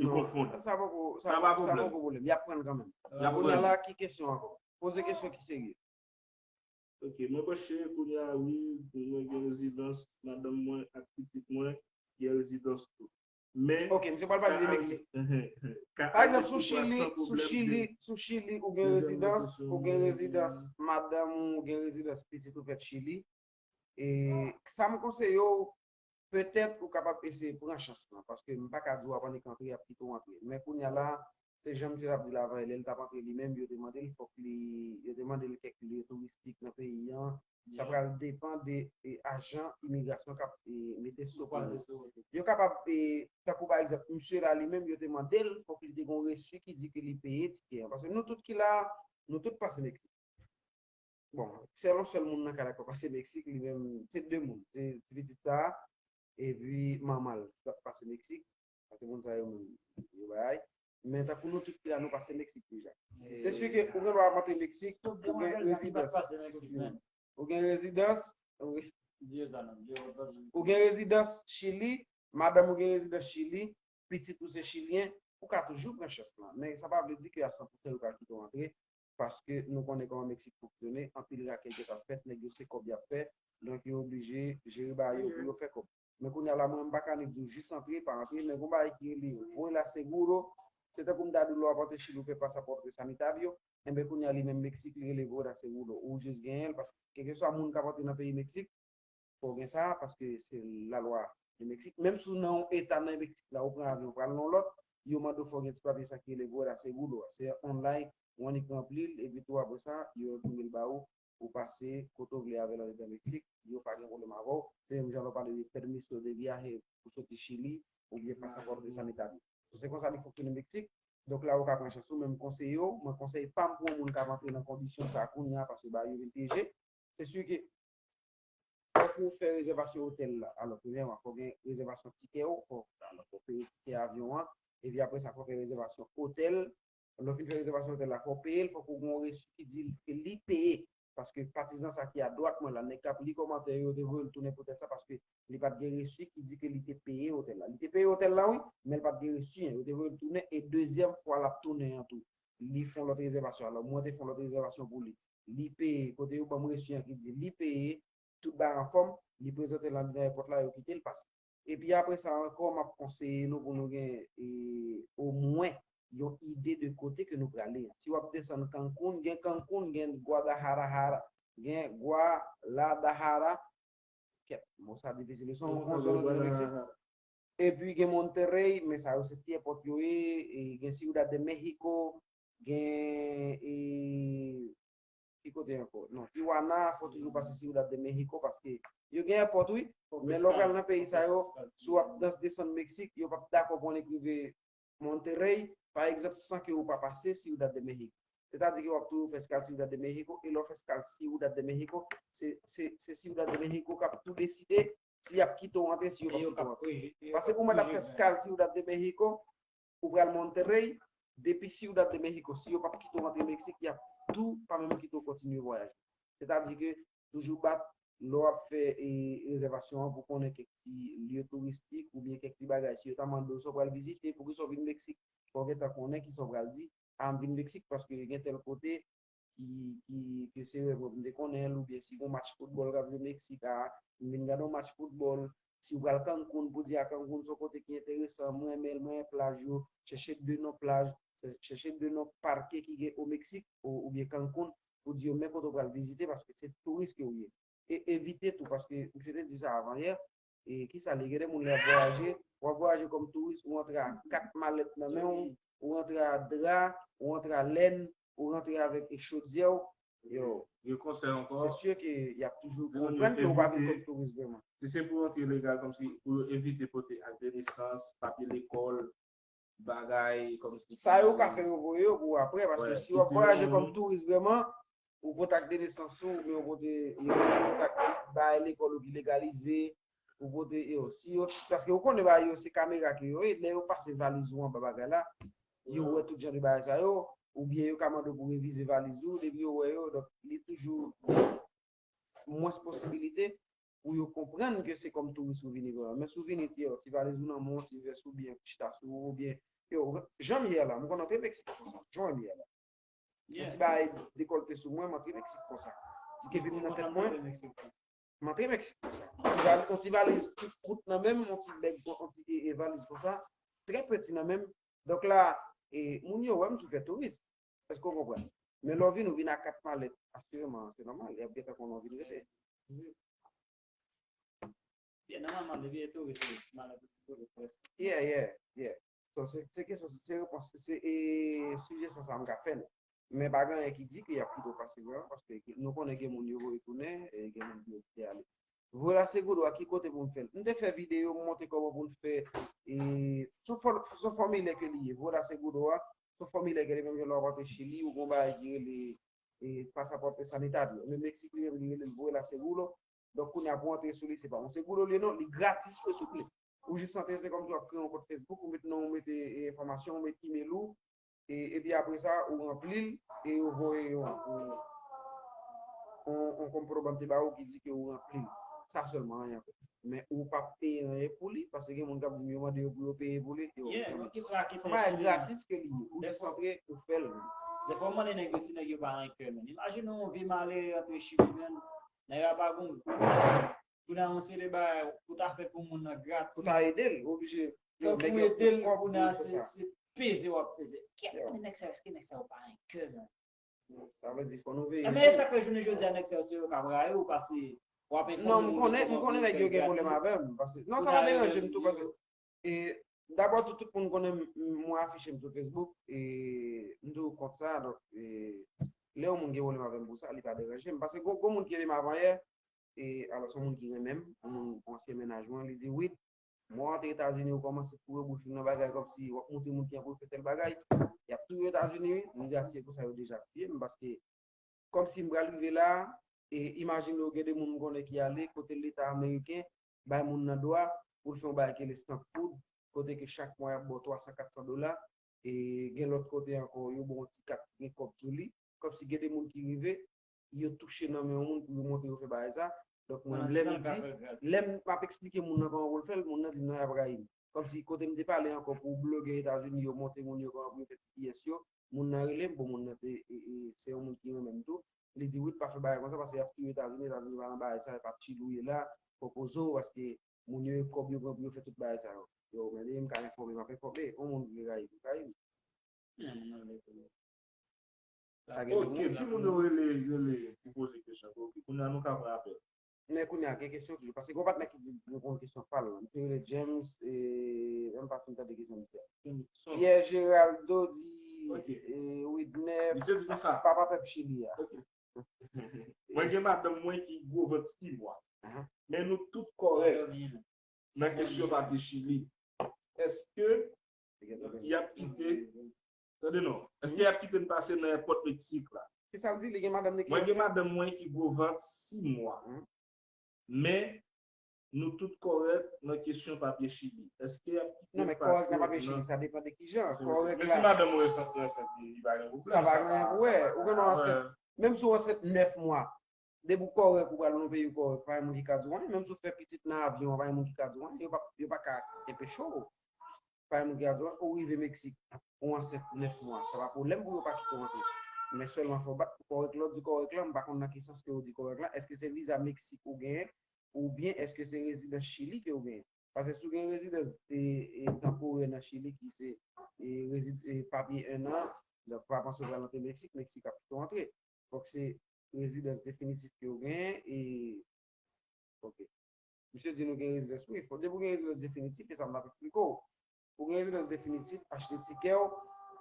Li konfonn. Sa poko, sa poko pwoblèm. Y ap pran kanmenm. Kounye a la, ki kesyon ankò? Poze kesyon ki serye. Ok, mwen panse kounye a wi, mwen gen rezidans, madanm mwen ak pitit mwen gen rezidans tou. Men Ok, misye pral pale de Meksik. Pa egzanp, sou Chili, sou Chili, sou Chili, ou gen rezidans, ou gen rezidans madanm ou, ou gen rezidans pitit ou fèt Chili. E sa m konseye w, petèt ou kapab eseye pran chans lan, paske m pa ka di w ap annik antre, y ap kite w antre. Men kounye a la, se jan misye t ap di l avan, lè l t ap antre li menm, yo te mande l, fòk li, yo te mande l kèk lye touristik nan peyi an. Sa pral depann de e, ajan imigrasyon k ap e, mete sou pwazon. Yo kapab, e, tankou pa egzanp, misye la li menm, yo te mande l, fòk li te gen yon resi ki di ke li peye tikè an. Paske nou tout ki la, nou tout pase Meksik. Bon, sèl yon sèl moun nan kay la k pa pase Meksik, li menm, se de moun. Se ti pitit sa a, epi manman l ki pa pase Meksik. Paske moun sa yo menm, yo bagay. Men tankou nou tout ki la, nou pase Meksik deja. Se si ke ou gen dwa ap antre Meksik, ou gen rezidans. Ou gen rezidans, ou gen rezidans Chili, madanm ou gen rezidans Chili, pitit ou se chilyen, ou ka toujou pran chans lan. Men sa pa vle di ke a san pousan yo pral kite w antre, paske nou konnen kòman Meksik fonksyone, anpil rakèt gentan fèt, nèg yo se kòb y ap fè, donk yo oblije jere bagay yo pou yo fè kòb. Men kounye a la, mwen, m pa ka annik di w jis antre, pa antre, men gon bagay ki rele voy la seguro, se tankou m ta di w lè w ap antre Chili ou fè pasapò sanitè yo, enben kounye a li menm Meksik li rele voy la seguro, ou jis genyen l, paske kèlkeswa moun k ap antre nan peyi Meksik, fò w gen sa, paske se lalwa de Meksik. Menm si w nan yon eta nan Meksik la, ou pran avyon pral nan yon lòt, yo mande w fò w gen ti papye sa ki rele voy la seguro a. Se online, ou annik ranpli l, epi tou apre sa, yo enprime l ba ou, ou pase kote w vle avè l andedan Meksik, yo pa gen pwoblèm avè w. Se menm jan lè w pale de permiso de viaje pou soti Chili, oubyen pasapò sanitè. Se konsa li fonksyone Meksik. Donk la ou ka pran chans ou, men m konseye w, mwen konsèy pa m pou yon moun k ap antre nan kondisyon sa kounye a, paske bagay yo vin pyeje. Se si ke fòk ou fè rezèvasyon otèl la. Alò, premyèman, fòk gen rezèvasyon tikè w, fòk, alò, fòk peye tikè avyon an, epi apre sa, fòk fè rezèvasyon otèl. Lè w fin fè rezèvasyon otèl la, fòk peye l, fòk ou gen yon resi ki di ke li peye. Paske patizan sa ki adwat mwen la, nèg k ap li kòmantè yo, yo te voye l tounen poutèt sa, paske li pa t gen resi ki di ke li te peye otèl la. Li te peye otèl la, wi, men li pa t gen resi an. Yo te voye l tounen, e dezyèm fwa l ap tounen an tou. Li fè yon lòt rezèvasyon. Alò, mwen te fè yon lòt rezèvasyon pou li. Li peye, kote yo ban m resi an ki di li peye, tout bagay anfòm, li prezante l anndan èpòt la, yo kite l pase. Epi apre sa ankò, m ap konseye nou pou nou gen e, omwen yon ide de kote ke nou prale. Si w ap desann Cancun, gen Cancun, gen Guadalajara, gen Guadalajara, kèt, mo sa difisil, se yon zòn nan Meksik. Epi gen Monterrey, men sa yo se ti èpòt yo ye, e gen Ciudad de Mexico, gen e, ki kote ankò? Non, Tijuana, fò toujou pase Ciudad de Mexico, paske yo gen èpòt, wi. Men lè w pral nan peyi sa yo, si w ap dans desann Meksik, yo p ap dakò pou w annik rive Monterrey, pa egzanp, san ke ou pa pase Ciudad de Mexico. Sètadi ke w ap toujou fè eskal Ciudad de Mexico, e lè w fè eskal Ciudad de Mexico, se, se, se Ciudad de Mexico k ap tou deside si y ap kite w antre, si yo p ap kite w antre. Paske ou mèt ap fè eskal Ciudad de Mexico, ou pral Monterrey, depi Ciudad de Mexico, si yo p ap kite w antre Meksik, y ap tou pa menm kite w kontinye vwayaje. Sètadi ke toujou bat lè w ap fè e, rezèvasyon an pou konnen kèk ti lye touristik oubyen kèk ti bagay. Si yo ta mande w sa w pral vizite, poukisa w vin Meksik, fò w gentan konnen kisa w pral di. A, m vin Meksik paske gen tèl kote ki, ki, ke se rèv mwen pou m te konnen l, oubyen si gon match foutbòl k ap jwe Meksik, a, m vin gade yon match foutbòl. Si w pral Cancun, pou di a Cancun se yon kote ki enteresan, mwen renmen l, mwen renmen plaj yo, chèche de non plaj, chèche de non parke ki gen o Meksik, ou, oubyen Cancun, pou di yo men kote w pral vizite, paske se touris ke w ye. E evite tou, paske misye te di sa avan yè, e kisa li, gen de moun lè y ap vwayaje, w ap vwayaje kòm touris, ou antre a kat malèt nan men w, ou antre a dra, ou antre a lèn, ou rantre avèk chodyè w, yo, Gen konsèy ankò. Se si ke y ap toujou konprann ke ou pa vin kòm touris vrèman. Si se pou rantre legal, kòmsi pou yo evite pote ak de nesans, papye lekòl, bagay kòmsi. Sa yo ka fè yo voye yo pou apre, paske si w ap vwayaje kòm touris vrèman, ou pote ak de nesans ou, men ou pote, ou pote ak bagay lekòl ou ki legalize, ou pote yo. Si yo, paske ou konnen bagay yo, se kamera ke yo ye, lè yo pase valiz ou anba bagay la, yo wè tout jan de bagay sa yo, oubyen yo ka mande w pou revize valiz ou, depi yo wè yo, donk li toujou mwens posibilite pou yo konprann ke se kòm touris ou vini vreman. Men si w vini, ti, ti valiz ou nan men w, ti vès ou byen chita sou ou, oubyen, yo, jan m ye a la, m konn antre Meksik konsa, jan m ye a la. Yon ti bagay dekòlte sou mwen, m antre Meksik konsa. Ti kepim nan tèt mwen, m antre Meksik konsa. Ti valiz, yon ti valiz tout kout nan men m, yon ti bèg, yon ti e, e valiz konsa, trè peti nan men m. Donk la, e, moun yo wè m sou fè touris. Èske w konprann? Men lè w vin, ou vin a kat malèt, asireman, se nòmal, y ap gentan konnen w vin rete. Byen, nòmalman, depi e touris, se malèt ou sipoze pran. Yeah, yeah, yeah. So, se se kesyon, se repons, se e, sijesyon sa m ka fè nou. Men pa gen anyen ki di ke y ap kite w pase vreman, paske nou konnen gen moun yo voye tounen, e gen moun ki yo kite ale. Voye la se godo a, ki kote pou m fè l? M te fè videyo, m montre kòman pou n fè, e, se yon fò- se yon fòmilè ke li ye. Voye la se godo a, se yon fòmilè ke li menm jan lè w ap antre Chili, ou gen yon bagay ki rele e, pasapò sanita yo. Men Meksik li menm li rele l voye la seguro. Donk kounye a pou antre sou li, se pa yon seguro li ye non, li gratis wi souple. Ou jis antre, se kòmsi w ap kreye yon kont Facebook, ou met non, ou met e, enfòmasyon, ou met email ou, e, epi apre sa, ou ranpli l, e yo voye yon, yon, yon, yon comprobante ba ou ki di ke ou ranpli l. Sa sèlman, anyen ankò. Men ou p ap peye anyen pou li, paske gen moun k ap di m yo mande yo pou yo peye pou li. Yo, Yeah, se yon ki pa ki se yon bagay gratis ke li ye. Ou jis antre, ou fè l. Defwa w mande nèg yo si nèg yo pa renmen kè, men. Imajine yon vye malere antre Chili, men. Nèg la pa gon. Pou nan yon seri de bagay, ou ta fè pou moun nan gratis. Ou ta ede l, ou oblije. Tank ou ede l, pou nan se se peze w ap peze. Kèt mande nèg sa yo, èske nèg sa yo pa renmen kè, men? Sa vle di, fò nou veye. Men e sa k fè jounen jodi a, nèg sa yo, se yo k ap rayi w, paske w ap enfòme. Non, m konnen, m konnen nèg yo gen pwoblèm avè m. Paske, non, sa pa deranje m tou, paske, e, dabò, tout, tout moun konnen m, m, mwen afiche m sou Facebook, e, m toujou kont sa, donk, e, lè yon moun gen pwoblèm avè m pou sa, li pa deranje m. Paske, gon, gon moun ki rele m avan yè, e, alò, se yon moun ki renmen m, yon moun, yon ansyen mennaj mwen, li di, Wid, mwen antre Etazini, ou kòmanse foure bouch ou nan bagay, kòmsi w ap montre moun ki an pou yo fè tèl bagay. Y ap touye w Etazini, wi. M di, a, si se pou sa, yo deja touye m, paske, kòmsi m pral rive la, e imajine w gen de moun m konnen ki ale, kote Leta ameriken bay moun nan dwa pou l fè yon bagay ki rele stamp food, kote ke chak mwa y ap ba w twa san, kat san dola, e gen lòt kote ankò, yo ba w yon ti kat ki gen kòb sou li, kòmsi gen de moun ki rive, yo touche nan men yon moun pou yo montre yo fè bagay sa. Donk, mwen, lè m di, lè m ap eksplike moun nan kòman pou l fè l, moun nan di m non, y ap rayi m. Kòmsi kote m te pale ankò pou blogè Etazini yo montre moun yo kòman pou yo fè T P S yo, moun nan rele m, bon, moun nan te, e, e, se yon moun ki renmen m tou. Li di, Wid, pa fè bagay konsa, paske y ap touye w Etazini, Etazini pa nan bagay sa, e pa Chili w ye la, fò w poze w, paske moun yo, e kòb yo pran pou yo fè tout bagay sa yo. Yo, men depi m ka enfòme, m ap enfòme. Yon moun vle rayi m, rayi m. Non, non, non, non. Pa gen de moun, Ok, timoun yo rele, rele pou poze kesyon. Ok, kounye a nou ka pran apèl. Men kounye a, gen kesyon toujou. Paske gen yon patnè ki di, gen yon kesyon pa l. Misye rele James, e, m pa fin tande kesyon misye. Son- Pierre Geraldo di, Ok. e, Widner, Misye di konsa. Papa Pèp Chili a. Ok. Mwen gen madanm mwen ki gwo vant sis mwa. Aha. Men nou tout kòrèk nan kesyon papye Chili. Èske y ap kite, tande non, èske y ap kite n pase nan èpòt Meksik la? Ki sa l di? Li gen madanm li ki Mwen gen madanm mwen ki gwo vant sis mwa. Mhm. Men nou tout kòrèk nan kesyon papye Chili. Èske y ap kite Non, men n pase kòrèk nan papye Chili, nan sa depann de ki jan. Se Kòrèk Men si la, madanm ou resant, resant, li pa gen pwoblèm. sa pa gen pou wè. Ou gen yon ansent, Ouais. menm si w ansent nèf mwa, depi w kòrèk, ou pral nan yon peyi w kòrèk, pa gen moun ki ka di w anyen. Menm si w fè pitit nan avyon, pa gen moun ki ka di w anyen. Yo pa, yo pa ka enpeche w. Pa gen moun ki ka di w anyen. Ou rive Meksik, ou ansent nèf mwa, sa pa pwoblèm pou yo pa kite w antre. Men sèlman fò w bat pou kòrèk la, w di kòrèk la, m pa konn nan ki sans ke yo di kòrèk la. Èske se viza Meksik ou genyen, oubyen èske se rezidans Chili ke w genyen? Paske si w gen rezidans e, e, tanporè nan Chili ki se e, rezi- e, papye en an, donk pa panse w pral antre Meksik, Meksik ap kite w antre. Fòk se rezidans definitif ke w genyen e. Ok. Misye di nou gen rezidans, wi. Fòk depi w gen rezidans definitif, e sa m ap eksplike w. Pou gen rezidans definitif, achte tikè w,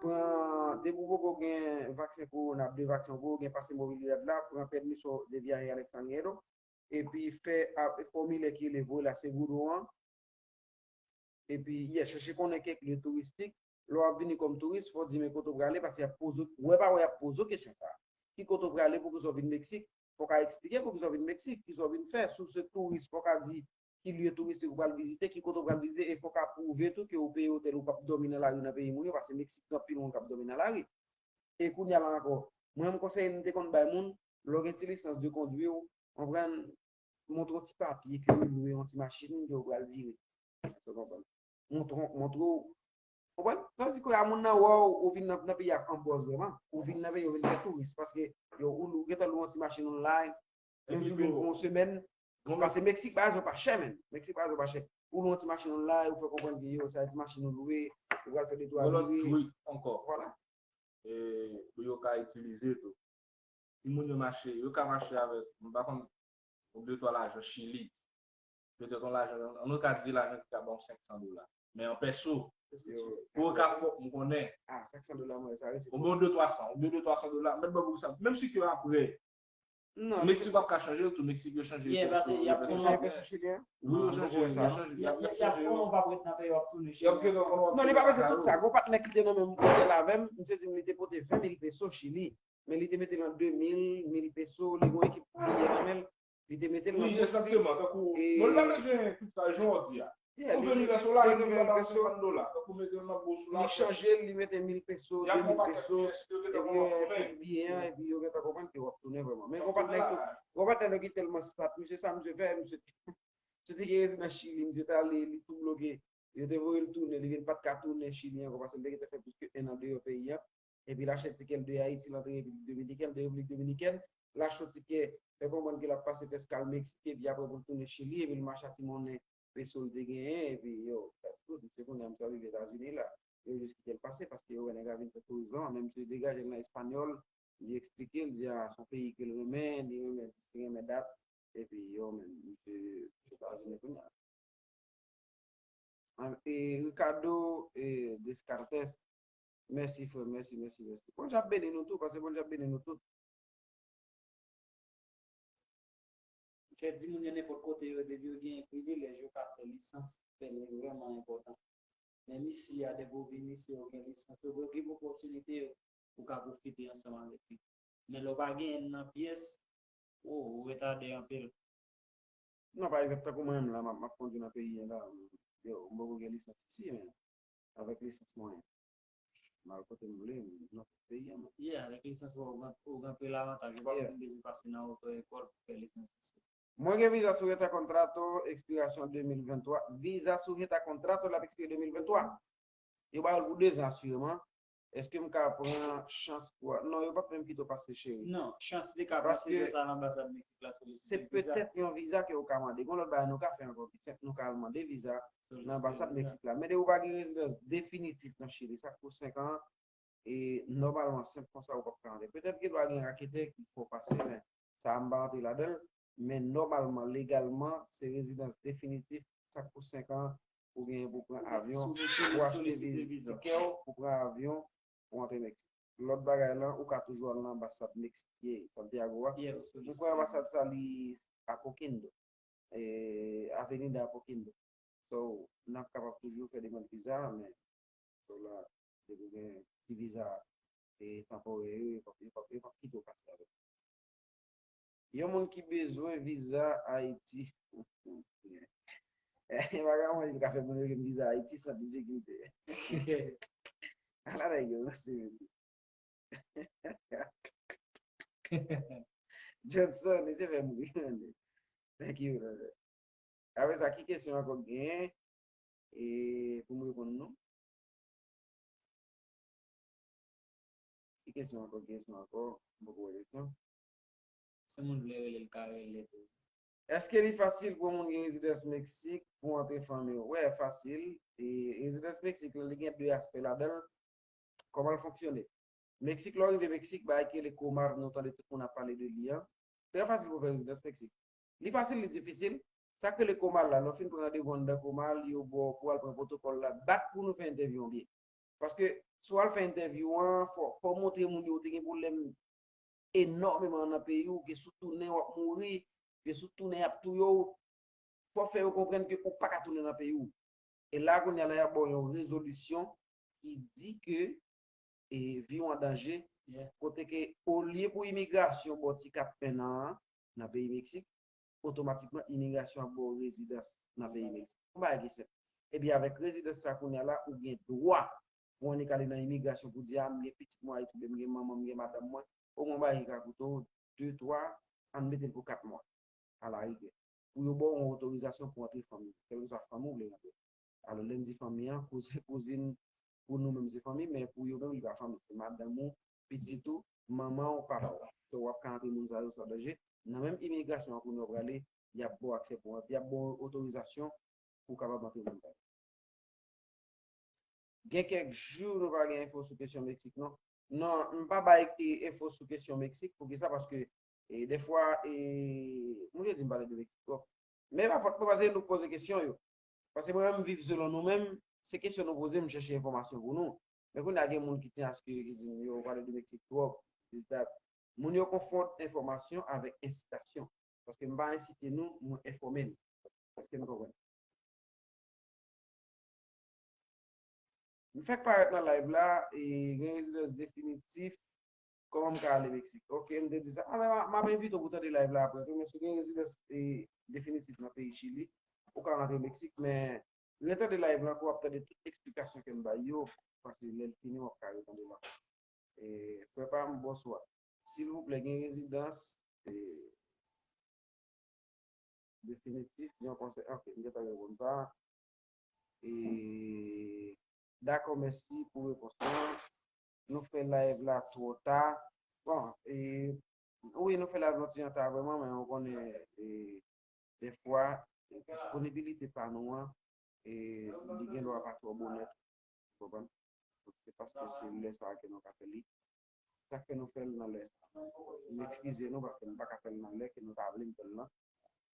pran, depi w poko gen vaksen kowona, de vaksen w poko gen, pase Movilidad la, pran pèmisyon de vyaje al ekstranyero, epi fè a- fòmilè ki rele voye la seguro an, epi, yeah, chèche konnen kèk lye touristik. Lè w ap vini kòm touris, fò w di men kote w prale, paske y ap poze w, wè pa wè y ap poze w kesyon sa a. Ki kote w prale, poukisa w vin Meksik? Fò w ka eksplike poukisa w vin Meksik, kisa w vin fè. Si w se touris, fò w ka di ki lye touristik ou pral vizite, ki kote w pral vizite, e fò w ka pwouve tou ke w peye otèl, ou p ap dòmi nan lari nan peyi moun yo, paske Meksik gen anpil moun k ap dòmi nan lari. E kounye a la ankò, mwen, m konsèy m te konn bay moun, lè w gen ti lisans de kondwi w, Konprann? Montre yon ti papye ke ou lwe yon ti machin, ke ou pral vire. Ou konprann? Montre, montre w. Konprann? Sa vle di ke la, moun nan wè w, ou vin nan, nan peyi a ak yon bòs vrèman. Ou vin nan peyi, ou vin fè touris, paske yo, ou, ou gentan lwe yon ti machin online, menm si ou vin pou yon semèn, paske Meksik, bagay yo pa chè, menm. Meksik, bagay yo pa chè. Ou lwe yon ti machin online, ou fè konprann ke yo, sa ti machin ou lwe, ou pral fè de twa vire. Yon lòt trik ankò. Vwala. E, pou yo ka itilize tou. Timoun yo mache, yo ka mache avèk, m pa konn, yon de twa lajan Chili. Petèt yon lajan, an nou ka di lajan ki ka ba w senk san dola. Men an pèso, pou yo ka fè, m konnen. Ah, senk san dola, mwen, sa resi. Oubyen de twa san, oubyen de twa san dola, mèt ban pou sa. Menm si ke apre, non, Meksik p ap ka chanje l tou, Meksik yo chanje pèso, yo pèso chilyen. Wi, yo chanje, yo chanje, y ap chanje yo. Non, li pa bezwen tout sa. Gon patnè ki te nan menm otèl avè m, misye di m li te pote ven mil peso Chili. Men li te mete l an de mil, mil peso, li gon ekip biyè nan men l, li te mete l nan bous li. Wi, egzakteman, tankou, e, non, li pa bezwen tout sa, jan w di a. Yeah, ou vin li, li lès ou la, li vin li vin li senkant dola, tankou mete l nan bous ou la. Li chanje l, li mete mil peso, de mil peso, epi, epi biyè an, epi yo gentan konprann ke w ap tounen vrèman. Men gon patnè ki, gon patnè ki tèlman stat, misye sa, misye fè, misye, misye te gen rezidans Chili, misye t ale, li tou bloke, yo te voye l tounen, li vin pa t ka tounen Chili ankò, paske l te gentan fè plis ke en an deyò peyi a. Epi l achte tikè l de Ayiti, l antre Repiblik Dominikèn, de Repiblik Dominikèn, l achte yon tikè, fè konprann ke l ap pase tè eskal Meksik, epi apre pou l tounen Chili, epi l mache ak ti monnen peso l te genyen, epi yo, that's good, misye kounye a misye ap viv Etazini la. Yo jis kite l pase, paske yo wè nèg la vin fè touris vrèman, men misye degaje l nan espanyòl, li eksplike, l di a, se yon peyi ke l renmen, li renmen, li renmen dat, epi yo, men, misye, misye Etazini kounye a. E Ricardo, e, Descartes, mèsi, frè, mèsi, mèsi, mèsi. Bondye ap beni nou tou, pase Bondye ap beni nou tout. Fè di moun yo nenpòt kote yo, depi yo gen privilèj, yo ka fè lisans, fè li vrèman enpòtan. Menm isi a, depi w vin isi, ou gen lisans, ou gen opòtinite yo, ou ka pwofite ansanm avèk li. Men lè w pa genyen l nan pyès, o, ou retade anpil. Non, pa egzanp, tankou mwen menm la, m ap, m ap kondui nan peyi a la, yo, m poko gen lisans isi, men avèk lisans mwen, m al kote m vle, m nan tout peyi a, men. Yeah, avèk lisans ou, ou gen, ou gen anpil avantaj. Ou pa menm bezwen pase nan oto ekòl pou fè lisans isi. Mwen gen viza sujeta a contrato, ekspirasyon de mil venntwa. Viza sujeta a contrato, l ap ekspire de mil venntwa. Yo ba yo l pou de zan asireman. Èske m ka pran chans pou, non, yo p ap menm kite w pase, cheri. Non, chans li ka pase, paske sa nan anbasad Meksik la solisite se viza. Petèt yon viza ke ou ka mande. Gon lòt bagay nou ka fè ankò ki senp, nou ka al mande viza nan anbasad Meksik la. Men depi ou pa gen rezidans definitif nan Chili, sa k pou senk an, e nòmalman, senp konsa ou p ap ka antre. Petèt gen dwa gen raketè ki fè w pase, men sa a m pa rantre ladan l. Men nòmalman, legalman, se rezidans definitif, sa k pou senk an, ou genyen pou pran avyon, pou achte viz, tikè w, pou pran avyon, pou antre Meksik. Lòt bagay lan, ou ka toujou al nan anbasad Meksik ye, Santiago a. M kwè anbasad sa li Apoquindo, e, Avenida Apoquindo. So, n ap kapab toujou fè demann viza, men, so la, depi w gen ti viza, e, tanporè yo, yo p ap, yo p ap, yo p ap kite w pase avè l. Yon moun ki bezwen viza Ayiti. E pa ka manje ka fè moun yo gen viza Ayiti san difikilte. Ala nèg yo ranse, mesye. Johnson, mesye fè m ri, man. Thank you, brother. Apre sa, ki kesyon ankò k genyen? E pou m reponn nou? Ki kesyon ankò? Ki kesyon ankò? M poko wè kesyon. Si moun vle rele, l ka rele tou. Èske li fasil pou yon moun gen rezidans Meksik pou antre fanmi w? Wè, fasil. E rezidans Meksik la, li gen de aspè ladan l. Kòman l fonksyone? Meksik, lè w rive Meksik, bagay ki rele COMAR, nou tande tout moun ap pale de li an. Trè fasil pou w fè rezidans Meksik. Li fasil, li difisil. Sa k rele COMAR la, lè w fin pran randevou anndan COMAR, yo ba w pou w al pran pwotokòl la, bat pou nou fè entèvyou an byen. Paske si w al fè entèvyou an, fò, fò w montre moun yo ou te gen pwoblèm enòmeman nan peyi w, ke si w tounen w ap mouri, ke si w tounen y ap touye w, fò w fè yo konprann ke ou pa ka tounen nan peyi w. E la kounye a la y ap ba w yon rezolisyon ki di ke, e, vi w an danje, kote ke olye pou imigrasyon ba w ti kat en an an nan peyi Meksik, otomatikman imigrasyon ap ba w rezidans nan peyi Meksik. Yon bagay ki senp. Epi avèk rezidans sa kounye a la, ou gen dwa pou annik ale nan imigrasyon pou di, a, m gen pitit mwen Ayiti, oubyen m gen manman m, m gen madanm mwen, omwen yon bagay ki ka koute w de, twa, ann mete l pou kat mwa. alarigè. Pou yo ba w yon otorizasyon pou antre fanmi, kèlkeswa fanmi w vle rantre. Alò, lè n di fanmi an, kouzen, kouzin, pou nou menm se fanmi, men pou yo menm li pa fanmi, se madanm ou, pitit ou, manman w, papa w. So, w ap ka antre moun sa yo san danje. Nan menm imigrasyon an kounye a w prale, y ap ba w aksè pou, y ap ba w otorizasyon pou w kapab antre moun sa yo. Gen kèk jou nou pa gen enfo sou kesyon Meksik, non. Non, m pa bay, e, enfo sou kesyon Meksik. Poukisa? Paske, e, dèfwa, e, moun yo di m pale de Meksik twòp. Men pa fòt mwen, paske nou poze kesyon yo. Paske mwen menm, m viv selon nou menm, se kesyon nou poze, m chèche enfòmasyon pou nou. Men kounye a gen moun ki te aske, ki di m, yo, pale de Meksik twòp, this, that. Moun yo konfonn enfòmasyon avèk ensitasyon. Paske m pa ensite nou, mwen enfòme nou. Èske nou konprann? M fèk parèt nan live la, e gen rezidans definitif, kòman m ka ale Meksik? Ok, m te di sa. A, men m a- m ap envite w pou tande live la apre tou, men si w gen rezidans, e, definitif nan peyi Chili, ou ka rantre Meksik, men retande live la pou w ap tande tout eksplikasyon ke m bay yo, paske lè l fini, w ap ka retande l ankò. E, frè pa m, bonswa. Silvouplè, gen rezidans, e, definitif, gen yon konsèy. Ok, m gentan reponn sa. E, dakò, mèsi pou repons lan. Nou fè live la twò ta. Bon, e, wi, nou fè live la ti jan ta vrèman, men ou konnen, e, dèfwa, disponibilite pa nou an, e, li gen dwa pa twò bonè tou. Ou konprann? Donk, se paske se lè sa a ke nou ka fè li. Sa k fè nou fè l nan lè sa a. M eskize nou, paske nou pa ka fè l nan lè ke nou ta vle n fè l lan.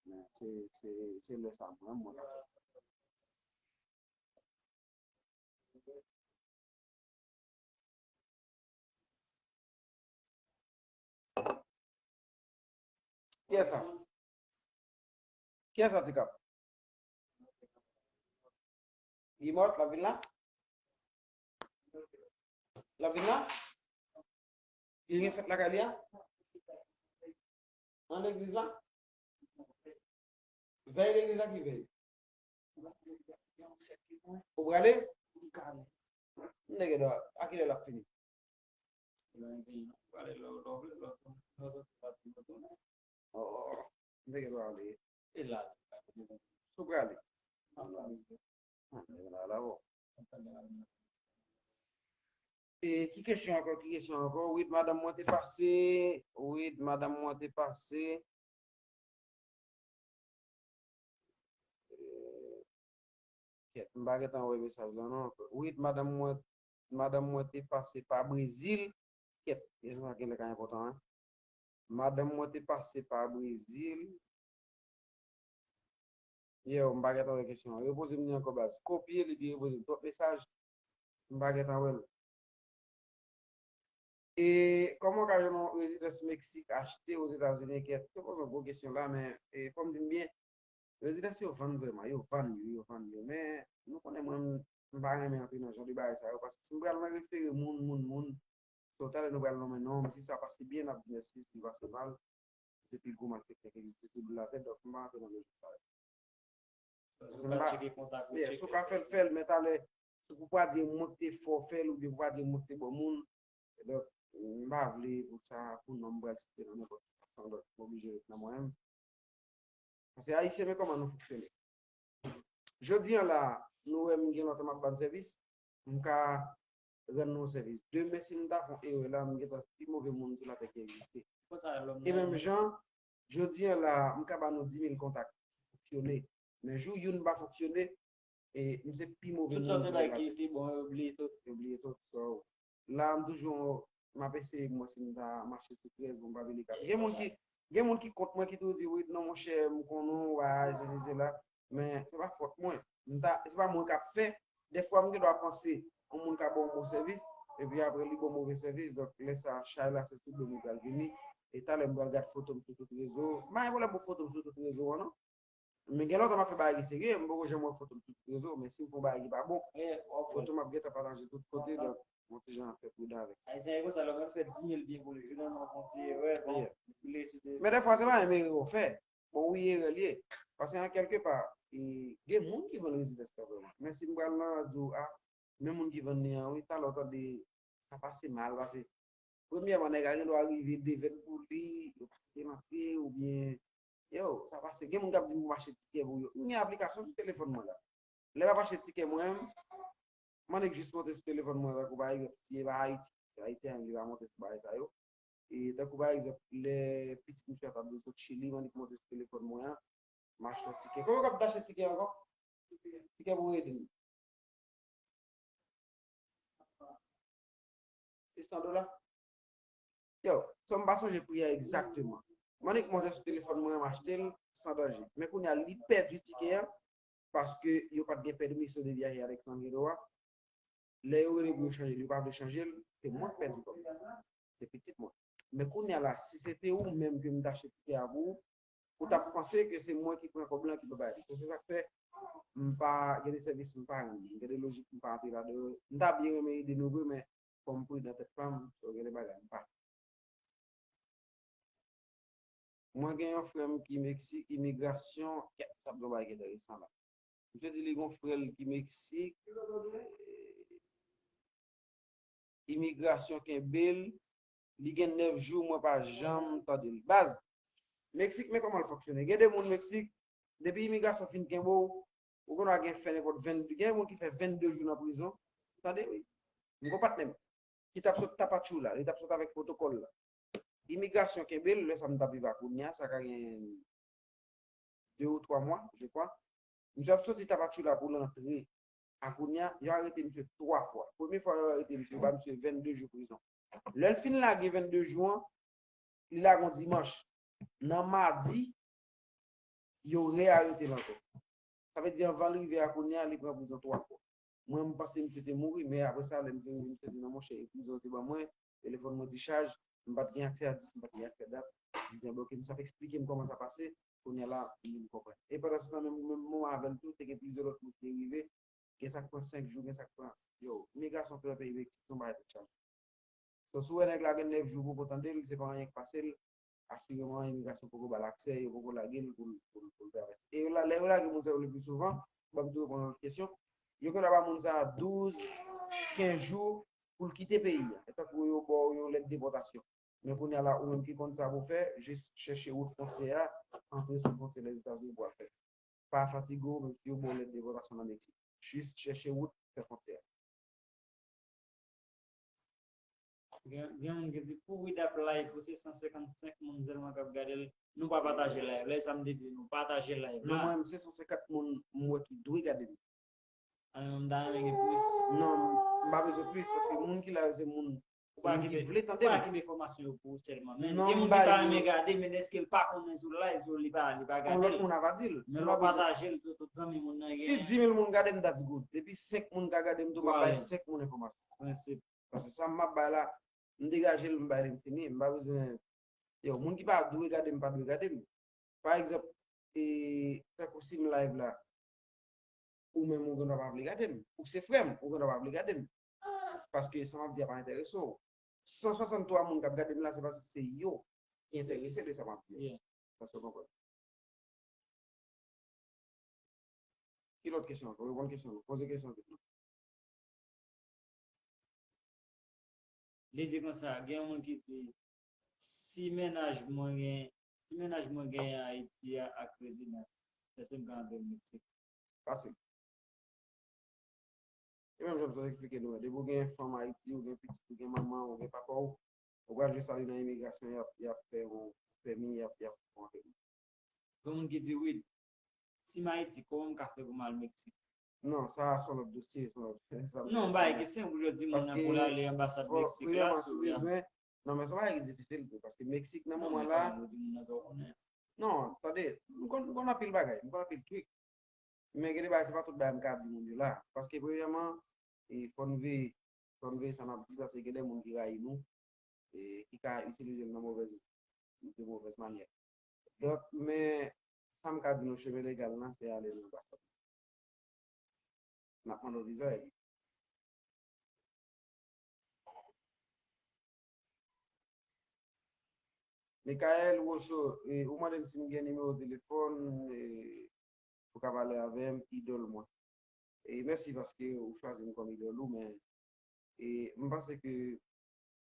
Men se, se, se lè sa a mwen, mwen ka fè l. Kiyès sa? Kiyès sa, Ti Kap? Li mòt, l ap vin la? L ap vin la? Li gen fèt lakay li a? An legliz la? Vèy legliz la ki vèy? Ou prale? M te gen dwa. A kilè l ap fini? Oh, oh, oh. M te gen dwa ale. Ou prale? Ah, men la, la, bon. E ki kesyon ankò? Ki kesyon ankò? Wi, madanm mwen te pase. Wi, madanm mwen te pase. Eh, kèt, m pa gentan wè mesaj lan non. Wi, madanm mwen, madanm mwen te pase pa Brezil. Kèt, kesyon sa genlè ka enpòtan, wi. Madanm mwen te pase pa Brezil. Yo, m pa gentan wè kesyon an. Repoze m li ankò, baz. Kopye l epi repoze m. Twòp mesaj. M pa gentan wè l. E kòman w ka jwenn yon rezidans Meksik achte Ozetazini? Kèt, se poze yon gwo kesyon la, men, e, fò m di n byen, rezidans yo vann vrèman, yo vann yo, yo vann yo. Men, nou konnen mwen, m pa renmen antre nan jan de bagay sa yo, paske si m pral mwen refere moun, moun, moun, so talè nou pral nonmen non, si sa pase byen, n ap di mèsi, si l pase mal, se pi gwo malfektè ki egziste sou bout latè, donk m pa antre nan lojik sa yo. Paske m pa, yeah, si w ka fè l, fè l, men talè, si pou pa di mwen ki te fè w fè l, oubyen pou pa di mwen ki te bon moun, donk, m pa vle pou sa, pou non m pral site nan nenpòt ki fason, donk, m oblije ret nan mwen menm. Paske Ayisyen, men kòman nou fonksyone. Jodi a la, nou wè m gen lontan m ap ba n sèvis, m ka rann nou sèvis. Demen, si m ta fè yon erè la, m gentan pi move moun sou latè ki egziste. E menm jan, jodi a la, m ka ba nou dis mil kontak ki fonksyone. Men jou youn pa fonksyone, e m se pi move moun sou latè. Tout lòt bagay ki te bon, yo bliye tout. Yo bliye tout. So, la, m toujou, m ap eseye, mwen, si m ta mache sou trèz, bon, m pa vin ekate. Gen moun ki, gen moun ki kont mwen ki toujou di, wi, non, monchè, m konnen w, a, sesi, sela. Men, se pa fòt mwen. M ta, se pa mwen k ap fè. Dèfwa, m gen dwa panse, yon moun ka ba w bon sèvis, epi apre, li ba w move sèvis. Donk, lè sa, chay la, se sou do m li pral vini. E talè, m pral gad foto m sou tout rezo. M pa gen pwoblèm pou foto m sou tout rezo an, non. Men gen lontan m ap fè bagay ki serye, m poko janm wè foto m sou tout rezo, men si m fè yon bagay ki pa bon, foto m ap gentan pataje tout kote, donk, yon ti jan fè pridan avèk sa. Ayisyen e konsa, lè w fè dis mil byen pou li, jounen w fè yon ti erè, bon, li sou te. Men dèfwa, se pa menm erè w fè. Bon, wi, erè l ye. Paske an kèlke pa, e, gen moun ki vann rezidans lan vrèman. Men si m pral nan radyo a, men moun ki vann li an, wi, talè w tande sa pase mal, paske premyèman, nèg la gen dwa rive devèn pou li, yo pa kite l antre, oubyen Yo, sa pase. Gen moun k ap di m pou m achte tikè pou yo. M gen aplikasyon sou telefòn mwen la. Lè m ap achte tikè mwen, m annik jis monte sou telefòn mwen, tankou pa egzanp, si e pa Ayiti, se Ayiti a menm li pa monte sou bagay sa yo. E tankou pa egzanp, lè pitit misye a t ap vin sot Chili, m annik monte sou telefòn mwen an, m achte yon tikè. Konbyen w ap achte tikè ankò? Tikè pou Eden. Sis san dola? Yo, sa m pa sonje pri a egzakteman. M annik monte sou telefòn mwen, m achte l san danje. Men kounye a, li pèdi tikè a, paske yo pa t gen pèmisyon de vyaje avèk San Diego a. Lè yo rele pou yo chanje l, yo pa vle chanje l, se mwen k pèdi kòb la. Se pitit mwen. Men kounye a la, si se te ou menm ke m t achte tikè a pou ou, ou t ap panse ke se mwen ki pran kòb lan ki pa bay li. So, se sa k fè m pa gen de sèvis m pa rann. Gen de lojik m pa antre ladan yo. M ta byen renmen ede nou vre, men fò m pridan tèt pa m, so gen de bagay m pa. Mwen gen yon frè m ki Meksik, imigrasyon, kèt, sa ap gen bagay ki enteresan la. Misye di li gon frè l ki Meksik, imigrasyon kenbe l, li gen nèf jou, mwen pa janm tande l. Baz, Meksik, men kòman l fonksyone. Gen de moun Meksik, depi imigrasyon fin kenbe w, ou konn gen fè nenpòt vennde, gen moun ki fè vennde jou nan prizon. Tande, wi. M gon patnè m ki t ap sot Tapachula, li t ap sot avèk pwotokòl la. Imigrasyon kenbe l, lè sa m t ap viv a Konya, sa ka gen de ou twa mwa, je kwa. Misye ap soti Tapachula pou l antre a Konya, yo arete misye twa fwa. Premye fwa yo arete misye, yo ba misye vennde jou prizon. Lè l fin lage vennde jou an, li lage yon dimanch. Nan madi, yo rearete l ankò. Sa vle di anvan l rive a Konya, li pran prizon twa fwa. Mwen, m panse misye te mouri, men apre sa, lè m te rive, misye di, "Non, monchè, e prizon yo te ban mwen, telefòn mwen dichaj, m pa t gen aksè a dis, m pa t gen aksè a dat." M di, "Anben, oke, misye ap eksplike m kòman sa pase, kounye a la, m konprann." E pandan se tan, menm, menm moman avè l tou, te gen plizyè lòt moun ki te rive, gen sa k pran senk jou, gen sa k pran, yo, imigrasyon fè nan peyi Meksik, se yon bagay tèt chaje. So, si w wè nèg la gen nèf jou poko tande l, se pa anyen k pase l, asireman imigrasyon poko ba l aksè, yo poko lage l pou l, pou l, pou l travèse. E yo la, lè yo lage moun sa yo le pli souvan, ban m tou reponn yon lòt kesyon, yo genlè ba moun sa a douz, kenz jou pou l kite peyi a. E tankou yo ba w yon lèt depòtasyon. Men kounye a la, ou menm ki konn sa pou w fè, jis chèche wout fwontyè a, antre sou fwontyè Lèzetazini pou w al fè. Pa fatige w, menm si yo ba w lèt depòtasyon nan Meksik. Jis chèche wout fè fwontyè a. Gen, gen moun ki di, "Pou Wid ap live, ou se san senkannsenk moun sèlman k ap gade l, nou pa pataje live." Lè sa m te di, "Nou pataje live la." Men mwen, se san senkant moun m wè ki dwe gade m. A, men m ta renmen gen plis. Non, m pa bezwen plis, paske moun ki la yo se moun, se moun ki vle tande m. Ou pa kenbe enfòmasyon yo pou ou sèlman. Men gen moun ki ta renmen gade, men èske l pa konnen sou live, so li pa, li pa gade l. Yon lòt moun ava di l. Men lè w pataje l, tout, tout zanmi moun nan gen. Si dis mil moun gade m, m ta di good. Depi senk moun ka gade m tou, m ap bay senk moun enfòmasyon. Prensip. Paske sa m ap bay la, m degaje l, m bay li, m fini. M pa bezwen, yo, moun ki pa dwe gade m, pa dwe gade m. Pa egzanp, e, tankou si m live la, ou menm ou gendwa pa vle gade m. Ou se frè m, ou gendwa pa vle gade m. Paske sa m ap di a pa enterese w. San swasanntwa moun k ap gade m la, se paske se yo ki enterese de sa m ap di a. Èske w konprann? Ki lòt kesyon ankò? Reponn kesyon an. Poze kesyon an. Li di konsa, gen yon moun ki di, "Si mennaj mwen gen, si mennaj mwen genyen Ayiti a ak rezidans, èske m ka antre Meksik?" Fasil. E menm jan m sot eksplike nou an, depi w gen fanm Ayiti, ou gen pitit, ou gen manman, ou gen papa w, ou pral jis ale nan imigrasyon, y ap, y ap fè yon pèmi, y ap, y ap fè yon pèmi. Gen moun ki di, "Wi, si m Ayiti, kòman m ka fè pou m al Meksik?" Non, sa a se yon lòt dosye, se yon lòt, sa m... Non, bay kesyon pou yo di moun nan pou l ale anbasad Meksik la, si w bezwen. Non, men se yon bagay ki difisil tou, paske Meksik nan moman la, non, tande, m konn, m konn anpil bagay, m konn anpil trik. Men gen de bagay, se pa tout bagay m ka di moun yo la. Paske premyèman, e, fò n veye, fò n veye sa n ap di, paske gen de moun ki rayi nou, e, ki ka itilize n nan movèz, de movèz manyè. Donk, men, sa m ka di nou, chemen legal lan, se ale nan anbasad. N ap mande w viza, epi Michael Rousseau, e, ou mande m si m gen nimewo telefòn, e, pou ka pale avè m, idòl mwen. E mèsi paske ou chwazi m kòm idòl ou, men, e, m panse ke,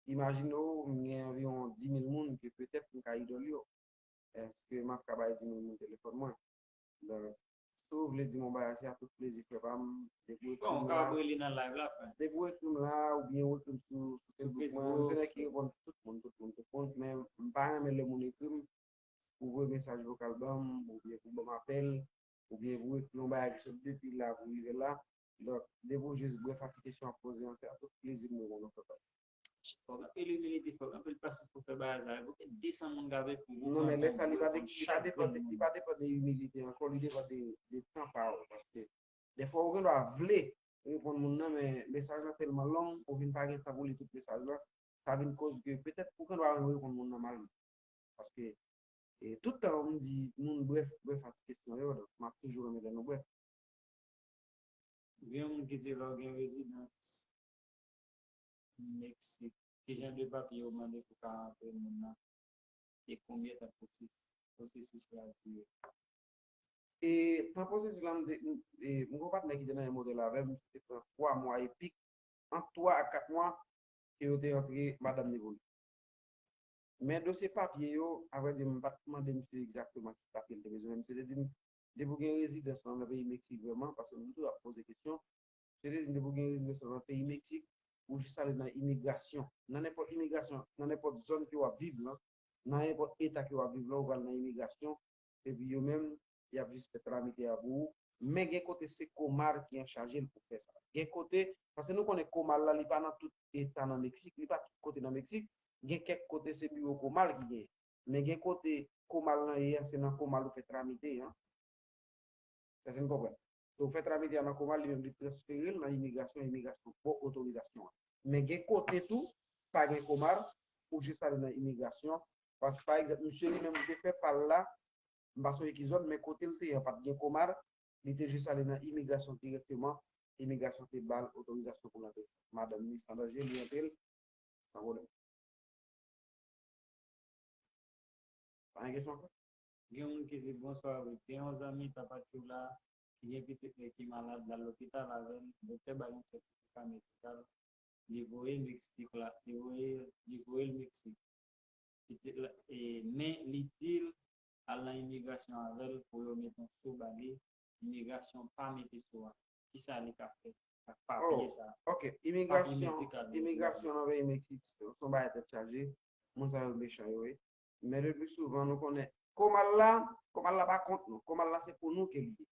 imajine w, m gen anviwon dis mil moun ke petèt m ka idòl yo. Èske m ap ka bay di moun nimewo telefòn mwen? Donk, si w vle di m yon bagay, se a tout plezi, frè pa m. Depi w ekri Bon, ou m kapab la, rele nan live la, frè. depi w ekri m la, oubyen w ekri m sou, sou Sou Facebook mwen, m se Facebook. nèg ki reponn tout moun, tout moun, tout moun, men m pa renmen lè moun ekri m, pou voye mesaj vokal ban m, oubyen pou ban m apèl, oubyen pou ekri yon bagay ki sot depi la pou rive la. Donk, depi w jis brèf a ti kesyon w ap poze an, se a tout plezi m reponn ou, frè pa m. Fòk anpil imilite, fòk anpil pasyans pou fè bagay sa yo. Gen de san moun k ap ekri pou Non, men lè sa, li pa, reponn li pa chak depann, grenn li moun. Pa depann de imilite ankò, li depann de, de tan pa w. Paske, dèfwa, ou gen dwa vle reponn moun nan, men mesaj lan tèlman long, ou vin pa gen tan pou li tout mesaj lan. Sa vin koz ke petèt ou gen dwa menm reponn moun nan mal. Paske, e, tout tan, m di moun brèf, brèf a ti kesyon yo, donk, m ap toujou renmen lè nou brèf. Gen yon moun ki di lè w gen rezidans Meksik, ki jan de papye yo mande pou ka rantre moun nan? E konbyen tan pwosesis, pwosesis la dire? E tan pwosesis la, m te, m, e, m gen yon patnè ki te nan menm otèl avè m, misye te pran twa mwa e pik, ant twa a kat mwa, ke yo te rantre madanm li pou li. Men dosye papye yo, avrèdi, m pa t mande misye egzakteman ki papye l te bezwen, men misye te di m, depi w gen rezidans lan nan peyi Meksik vrèman, paske m toujou ap poze kesyon, misye te di m, depi w gen rezidans lan nan peyi Meksik, ou jis ale nan imigrasyon. Nan nenpòt imigrasyon, nan nenpòt zòn ke w ap viv lan, nan nenpòt eta ke w ap viv lan, ou pral nan imigrasyon, epi yo menm, y ap jis fè tramite a pou ou. Men gen kote se Comar ki anchaje l pou fè sa. Gen kote, paske nou konnen Comar la, li pa nan tout eta nan Meksik, li pa tout kote nan Meksik. Gen kèk kote se biwo Comar ki genyen. Men gen kote Comar lan ye a, se nan Comar ou fè tramite an. Èske n konprann? So, ou fè tramite a nan Comar, li menm li transfere l nan imigrasyon, imigrasyon ba w otorizasyon an. Men gen kote tou, pa gen Comar, ou jis ale nan imigrasyon. Paske, pa egzanp, misye li menm li te fè pa l la, m pa sonje ki zòn, men kote l te ye a pa t gen Comar, li te jis ale nan imigrasyon dirèkteman, imigrasyon te ba l otorizasyon pou l antre. Madanm li san danje, li antre l, san pwoblèm. Pa gen kesyon ankò? Gen yon moun ki di bonswa, wi. Gen yon zanmi Tapachula ki gen pitit li ki malad, l al lopital avè l, doktè ba l yon sètifika medikal, li voye Meksik la, li voye, li voye l Meksik. Pitit la, e, men li di l al nan imigrasyon avè l pou yo mete yon so ba li, imigrasyon pa mete so a. Kisa li ka fè ak papye sa? Ok, imigrasyon, imigrasyon nan peyi Meksik, se yon bagay tèt chaje. Moun sa yo mechan yo ye. Men le pli souvan, nou konnen, Comar la, Comar la pa kont nou. Comar la se pou nou ke li ye.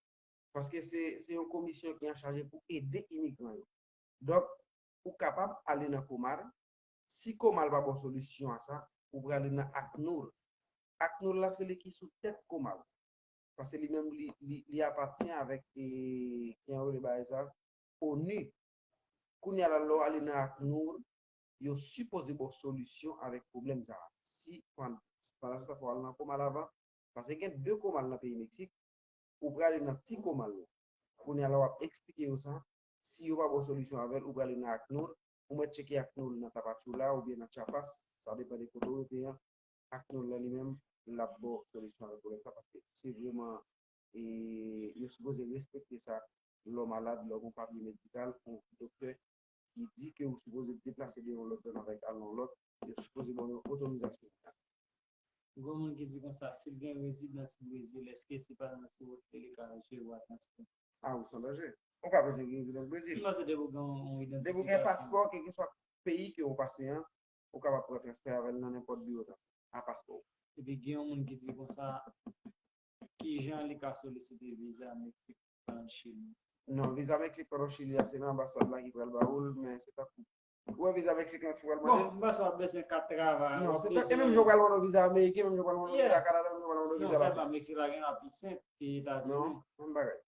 Paske se, se yon komisyon ki anchaje pou ede imigran yo. Donk, ou kapab ale nan Comar. Si Comar pa ba w solisyon a sa, ou prale nan ACNUR. ACNUR la, se li ki sou tèt Comar. Paske li menm, li, li, li apatyen avèk, e, ki an rele bagay sa, onu. Kounye a la, lè w ale nan ACNUR, yo sipoze ba w solisyon avèk pwoblèm sa a. Si, pandan, pandan se tan, fò w al nan Comar avan, paske gen de Comar nan peyi Meksik, ou prale nan ti Comar la. Kounye a la, w ap eksplike yo sa. Si yo pa ba w solisyon avè l, ou prale nan ACNUR, ou mèt tcheke ACNUR nan Tapachula oubyen nan Chiapas, sa depann de kote w rete an. ACNUR la li menm, l ap ba w solisyon avèk pwoblèm sa, paske se vrèman, e, yo sipoze respekte sa, lè w malad, lè w gen yon papye medikal, yon doktè ki di ke ou sipoze deplase de yon lòt zòn avèk al nan yon lòt, yo sipoze ba w yon otorizasyon. Gen moun ki di konsa, si l gen rezidans Brezil, èske si pa nan sou wout li, li ka resevwa transfè? A wi, san danje. Ou pa bezwen gen rezidans Brezil. M panse depi w gen yon, yon Depi w gen idantifikasyon. Paspò, kèlkeswa peyi ke w pase an, ou kapab pran transfè avè l nan nenpòt biwo transfè a paspò. Epi gen yon moun ki di konsa, kijan li ka solisite viza Meksik pandan Chili? Non, viza Meksik pandan Chili a, se nan anbasad la ki pral ba ou l, men se tankou. Ou wè viza Meksik lan, si w pral mande Bon, m panse w ap bezwen kat travay. Non, se tankou, e menm jan w pral mande yon viza Ameriken, menm jan w pral mande yon viza Kanada, menm jan w pral mande yon Non, viza sèlman Lafrans. Meksik la gen anpil senp ke Etazini. Non, menm bagay.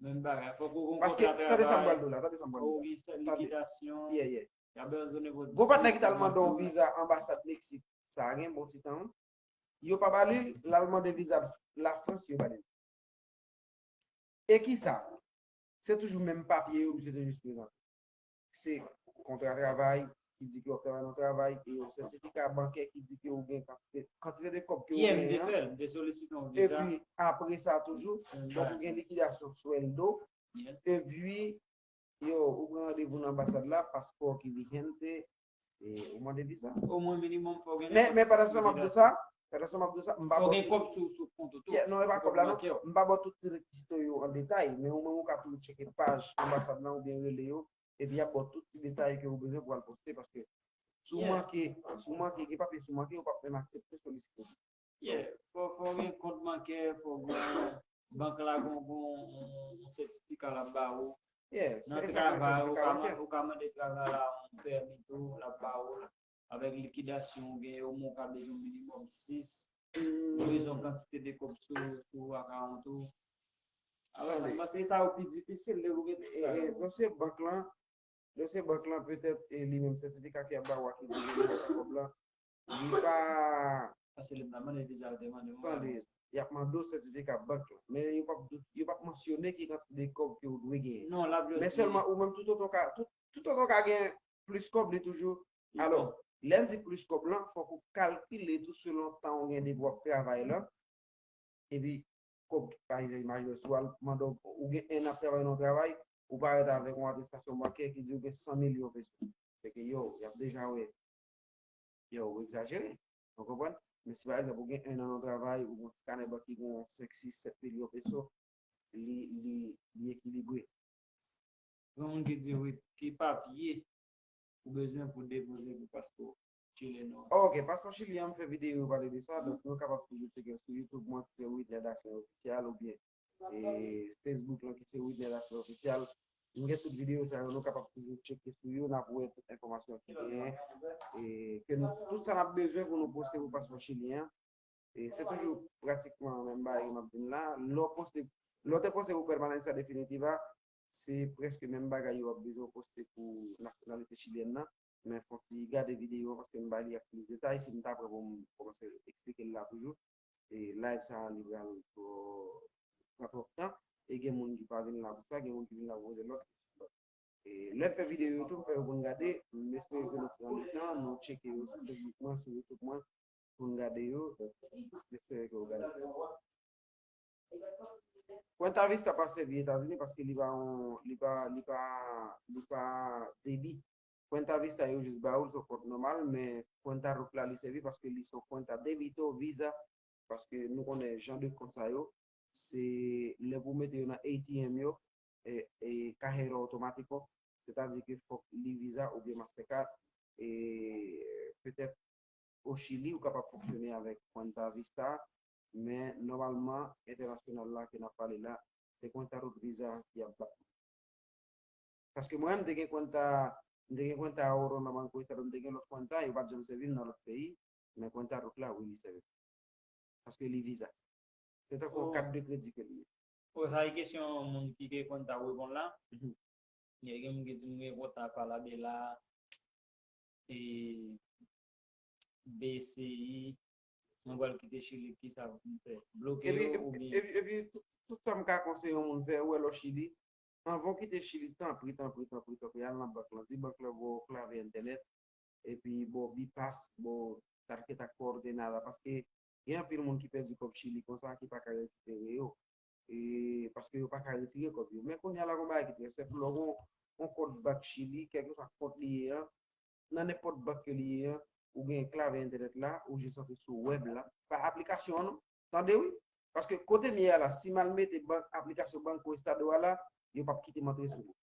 Menm bagay. Fòk ou gen Paske, kontra tande sa m pral travay, di w la, tande sa m pral fòk ou di w la. gen sèt Tande. Likidasyon, Yeah, yeah. Y ap bezwen nenpòt Gon patnè ki t al disèt mande yon mil dola. Viza anbasad Meksik. Sa gen bon ti tan, wi. Yo pa ba li l, l al mande viza Lafrans, yo ba li l. E kisa? Se toujou menm papye yo, misye te jis prezante. Se kontra travay ki di ke w ap travay nan yon travay, e yon sètifika bankè ki di ke w gen kantite, kantite de kòb ke w Yeah, m te genyen an. Fè l, m te solisite yon viza. Epi, apre sa toujou, Menm fòk ou bagay. Gen likidasyon swèldo, Yes. Epi, yo, ou pran randevou nan anbasad la, paspò ki vigente, e ou mande viza. Omwen minimòm fò w gen Men, men pandan se tan m ap di w sa, Fè atansyon, m ap di w sa, m pa Fò ba gen tout, kòb sou sou kont ou tou. Yeah, non, e pa Sou kòb kont la non. bankè w. M pa ba tout ti rekizito yo an detay, men ou menm ou ka toujou tcheke paj anbasad lan oubyen rele yo, epi y ap ba w tout ti detay ke ou bezwen pou al poste, paske si w Yeah. manke, si w manke, gen papye si w manke, yo p ap menm aksepte solisite w. Yeah, fò fò gen kont bankè, fò gen bank la gon gon yon sètifika l ap ba ou. Yeah, Nan se sa k rele travay, ou sètifika ka bankè. man- ou ka mande travay la yon pèmi tou, l ap ba ou. Avèk likidasyon ou gen, ou ka bezwen minimòm sis. Ou bezwen yon kantite de kòb sou sou account ou. Apre sa, m panse sa yo pi difisil lè ou gen tout sa yo. Dosye bank lan, dosye bank lan petèt e li menm sètifika ki ap ba w a ki di gen kòb lan, li pa Paske lè m ta mande viza, yo te mande mwen. Tande, y ap mande w sètifika bank lan, men yo p ap, yo p ap mansyone ki kantite de kòb ke ou dwe genyen. Non, l ap jis Men sèlman ou menm toutotan w ka, tout, toutotan w ka gen plis kòb, li toujou. Alò, lè m di plis kòb lan, fòk ou kalkile tou selon tan ou gen depi w ap travay lan. Epi, kòb, pa egzanp, imajine w, si w al mande w, ou gen en an ap travay nan yon travay, ou parèt avèk yon atestasyon bankè ki di ou gen san milyon peso. Se ke, yo, y ap deja wè, yo, ou egzajere. Ou konprann? Men si pa egzanp, ou gen en an nan yon travay, ou gen yon ti kanè bank ki gen senk, sis, sèt milyon peso, li, li, li ekilibre. Gen moun ki di wi, ki papye ou bezwen pou depoze pou paspò chilyen ou an. Oh, ok, paspò chilyen an, m fè videyo pale de sa, donk nou kapab toujou tcheke sou YouTube mwen ki se Widner Dassin Official oubyen e Facebook lan ki se Widner Dassin Official. M gen tout videyo sa yo, nou kapab toujou tcheke sou yo, n ap wè tout enfòmasyon ki genyen. E ke nou, tout sa n ap bezwen pou nou poste pou paspò chilyen an. E se toujou pratikman menm bagay ke m ap di n la. Lè w poste, lè w te poste pou pèmanans sa definitiva, se prèske menm bagay yo ap bezwen w poste pou nasyonalite chilyèn nan. Men fòk ti gade videyo an paske m bay li ak plis detay. Si m ta pran pou m kòmanse eksplike l la toujou, e live sa a li pral twò, pran twòp tan. E gen moun ki pa vin la pou sa, gen moun ki vin la pou poze lòt kesyon. E lè m fè videyo yo tou, m fè yo pou n gade, m espere ke nou pran le tan, nou tcheke yo sou Facebook mwen, sou YouTube mwen, pou n gade yo. M espere ke w gade. Cuenta Vista pa sèvi Etazini paske li pa yon, li pa, li pa, li pa debi. Cuenta Vista yo jis ba ou l se yon kont nòmal, men Cuenta Root la li sèvi paske li se yon cuenta débito, Visa, paske nou konnen jan de kont sa yo, se lè pou mete yo nan A T M yo, e, e cajero automático, sètadi ke fòk li Visa oubyen Mastercard, e petèt o Chili ou kapab fonksyone avèk Cuenta Vista, men nòmalman entènasyonal la ke n ap pale la, se Cuenta Root Visa ki ap bat. Paske mwen, m te gen Cuenta, m te gen Cuenta Oro nan Banco Estado, m te gen lòt Cuenta, yo pa t janm sèvi m nan lòt peyi, men Cuenta Root la, wi, li sèvi m. Paske li Visa. Se tankou yon kat de kredi ke li ye. Bon, sa e kesyon moun ki gen Cuenta Webon la. Gen moun ki di m gen Cuenta Falabella, e B C I, mwen pral kite Chili, kisa pou m fè? Bloke yo oubyen? Epi tout sa m ka konseye yon moun fè, ou wè lè w Chili, anvan w kite Chili, tanpri, tanpri, tanpri, tanpri, al nan bank lan, di bank lan ba w klave entènèt, epi ba w bipas, ba w tarjeta coordenada, paske gen anpil moun ki pèdi kòb Chili konsa, ki pa ka rekipere yo. E paske yo pa ka retire kòb yo. Men kounye a la, gon bagay ki trè senp. Lè w gon yon kont bank Chili, kèlkeswa kont li ye an, nan nenpòt bank ke li ye an, ou gen klave entènèt la, ou jis antre sou wèb la, pa aplikasyon an non. Tande wi. Paske kote m ye a la, si m al mete bank, aplikasyon Banco Estado a la, yo p ap kite m antre sou li.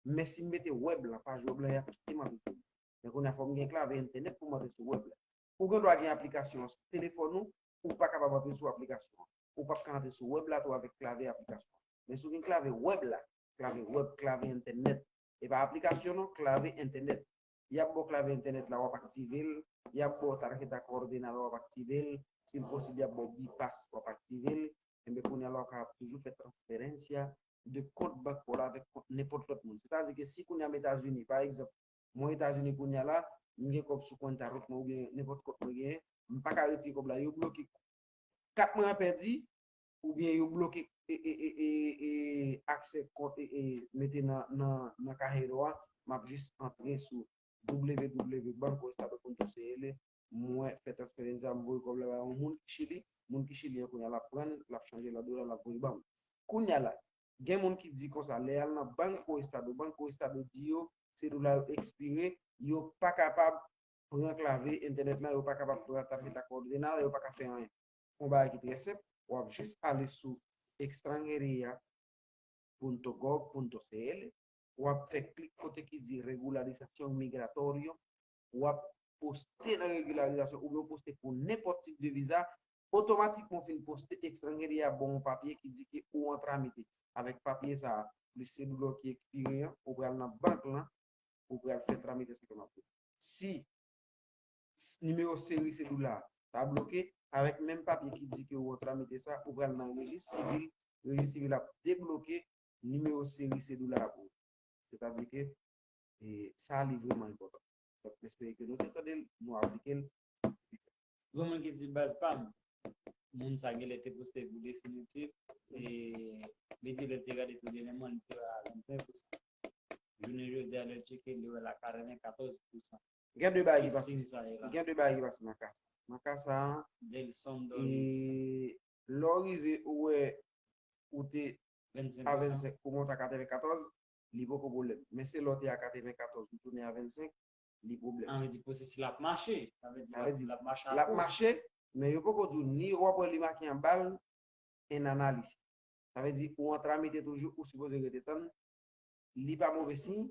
Men si m mete wèb la, paj wèb la, y ap kite m antre sou li. Men kounye a fò m gen klave entènèt pou m antre sou wèb la. Ou gen dwa gen aplikasyon an sou telefòn ou, ou pa kapab antre sou aplikasyon an. Ou p ap ka antre sou wèb la tou avèk klave aplikasyon an. Men si w gen klave wèb la, klave wèb, klave entènèt, e pa aplikasyon non, klave entènèt. Y ap ba w klave entènèt la, w ap aktive l. Y ap ba w tarjeta coordenada, w ap aktive l. Si l posib, y ap ba w bipas, w ap aktive l. Enben, kounye a la, w kapab toujou fè transferencia de kont bank pa w la avèk kont nenpòt lòt moun. Sètadi ke si kounye a m Etazini, pa egzanp, mwen Etazini kounye a la, m gen kòb sou Cuenta Root mwen oubyen nenpòt kont mwen genyen, m pa ka retire kòb la, yo bloke kat mwen an pèdi, oubyen yo bloke e, e, e, e, e, aksè kont e, e, mete nan, nan, nan cajero a, m ap jis antre sou w w w banco estado punto c l, mwen fè transferencia, m voye kòb la ba yon moun ki Chili, moun ki Chili an kounye a l ap pran l, l ap chanje l an dola, l ap voye ban m. Kounye a la, gen moun ki di konsa, lè y al nan Banco Estado, Banco Estado di yo, se dola yo ekspire, yo pa kapab pran klave entènèt lan, yo pa kapab pran tapeta kowòdonate, yo pa ka fè anyen. Yon bagay ki trè senp, w ap jis ale sou extranjeria punto gov punto cl, w ap fè klik kote ki di regularizasyon migratorio, w ap poste nan regularizasyon oubyen w poste pou nenpòt tip de viza, otomatikman w fin poste, extranjeria ap ba w yon papye ki di ke ou an tramite. Avèk papye sa a, plis sedola w ki ekspire an, ou pral nan bank lan, ou pral fè tramite sa ke m ap di. Si nimewo seri sedola a ta bloke, avèk menm papye ki di ke ou an tramite sa, ou pral nan rejis sivil, rejis sivil ap debloke nimewo seri sedola a pou ou. Sètadi ke e, sa li vrèman enpòtan. Donk, m espere ke nou te tande l, nou aplike l. Gon moun ki di baz pa m, moun sa genlè te poste pou definitif, e li di lè l te gade tou dènyèman, li te a vennsenk pousan. Jounen jodi a, lè l tcheke, li wè l a katrevenkatòz pousan. Gen de bagay ki pase. Gen de bagay ki pase nan ka sa. Nan ka sa a, e, lè w rive ou wè ou te a vennsenk, ou monte a katrevenkatòz, li poko pwoblèm. Men se lè w te a katrevenkatòz, ou tounen a vennsenk, li pwoblèm. Sa vle di pwosesis la ap mache. Sa vle di l ap mache. L ap mache, men yo poko di w ni w ap wè li make anba l, en analysis. Sa vle di ou an tramite toujou, ou sipoze rete tann. Li pa move siy.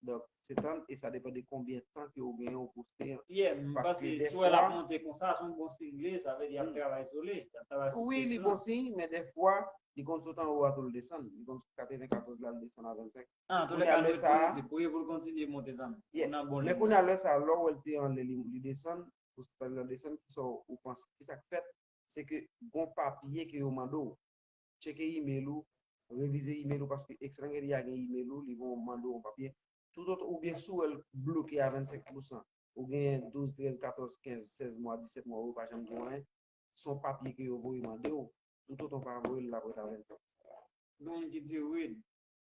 Donk, se tann e sa depann de konbyen tan ke ou genyen ou poste an. Yeah, m panse si w wè l ap monte konsa, se yon bon siy li ye, sa vle di y ap travay sou li, y ap travay sou plis lan. Wi, li bon siy, men dèfwa, li konn sot anwo a tou l desann. Li konn sot katrevenkatòz la, l desann a vennsenk. Antoulèka, nou ret pozitif. Priye pou l kontinye monte, zanmi. Ou nan bon liy la. Men kounye a, lè sa a, lè w wè l te anlè, li desann, pou sa l desann, kisa w panse, kisa k fèt? Se ke gon papye ke yo mande w. Tcheke email ou, revize email ou, paske extranjeria gen email ou, li voye mande w yon papye. Tout otan, oubyen si w wè l bloke a vennsenk pousan, ou genyen douz, trèz, katòz, kenz, sèz mwa, disèt mwa, ou pa janm di w anyen, se yon papye ke yo voye mande w. Tout otan w pa voye l, l ap ret a vennsenk pousan. Gen moun ki di, Wid,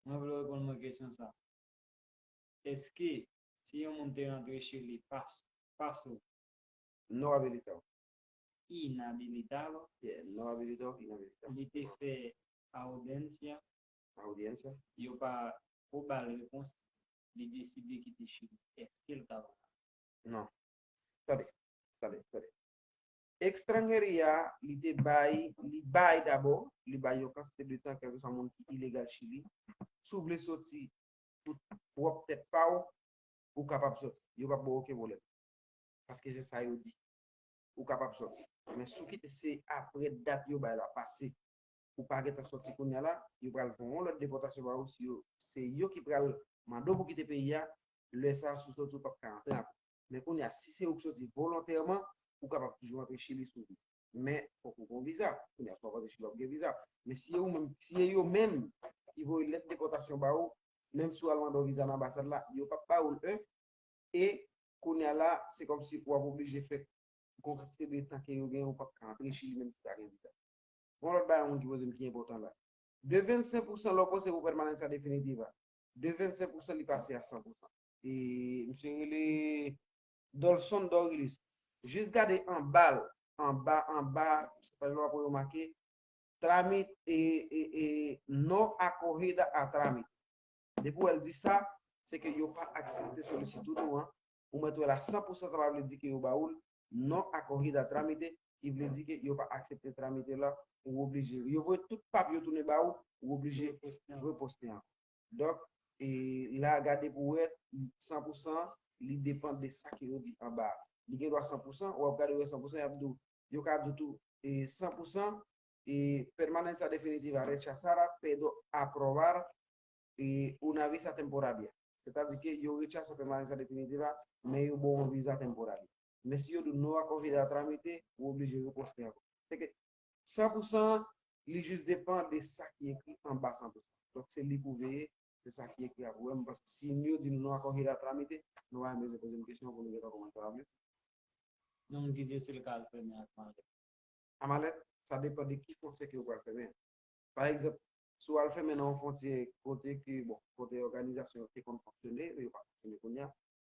mwen vle w reponn mwen kesyon sa. Èske si yon moun te rantre Chili, pas, paso, No habilitado. Inhabilitado. Yeah, no habilitado, inhabilitado. Li te fè audiencia. Audiencia. Yo pa ko ba l repons, li deside kite Chili. Èske l ka valab? Non. Tande, tande, tande. Extranjeria, li te bay, li bay dabò, li bay yon kantite de tan, kèlkeswa moun ki ilegal Chili. Si w vle soti pou pwòp tèt pa w, ou kapab soti. Yo p ap ba w okenn pwoblèm. Paske se sa yo di. Ou kapab soti. Men si w kite se apre dat yo bay la pase, ou pa gentan soti kounye a la, yo pral fè yon lòt depòtasyon ba ou, si yo, se yo ki pral mande w pou kite peyi a, lè sa a, si w soti, ou p ap ka antre ankò. Men kounye a, si se ou k soti volontèman, ou kapab toujou antre Chili si w vle. Men, fòk ou gen yon viza. Kounye a, si w ap antre Chili, w ap gen viza. Men si e ou menm, si e yo menm ki voye lèt depòtasyon ba ou, menm si w al mande yon viza nan anbasad la, yo p ap ba ou l, en. E kounye a la, se kòmsi w ap oblije fè yon kantite de tan ke yo gen, ou p ap ka antre Chili menm si w ta gen viza. Gon lòt bagay yon moun ki poze m ki enpòtan la. De vennsenk pousan lè w panse pou pèmanans sa definitiva, de vennsenk pousan li pase a san pousan. E misye rele Dolson Dorilus. Jis gade anba l, anba, anba, se pa lè w ap remake, tramite, e, e, e, no acogida a trámite. Depi w wè l di sa, se ke yo pa aksepte solisitid ou an. Ou mèt wè l a san pousan, sa pa vle di ke yo ba ou l non acogida a trámite, ki vle di ke yo pa aksepte tramite la, ou oblije. Yo voye tout papye yo tounen ba ou, ou oblije reposte ankò. Donk, e la gade pou wè, san pousan, li depann de sa ke yo di anba a. Li gen dwa san pousan, w ap gade wè san pousan, y ap di w, yo ka di w tou, e san pousan, e permanencia definitiva rechazada, pero aprobar e una visa temporaria. Sètadi ke yo rechaze pèmanans definitif la, men yo ba w yon viza temporary. Men si yo di w no acogida a trámite, ou oblije reposte ankò. Se ke san pousan, li jis depann de sa ki ekri anba san pousan. Donk, se li pou veye, se sa ki ekri a pou wè. M panse si yo di nou no acogida a trámite, nou pa menm bezwen poze m kesyon pou nou gentan kòmanse ap viv. Yon moun ki di èske l ka al fèmen ak malèt. A malèt, sa depann de ki fwontyè ke ou pral fèmen. Pa egzanp, si w al fèmen nan yon fwontyè kote ke, bon, kote òganizasyon yo te konn fonksyone, men yo pa fonksyone kounye a,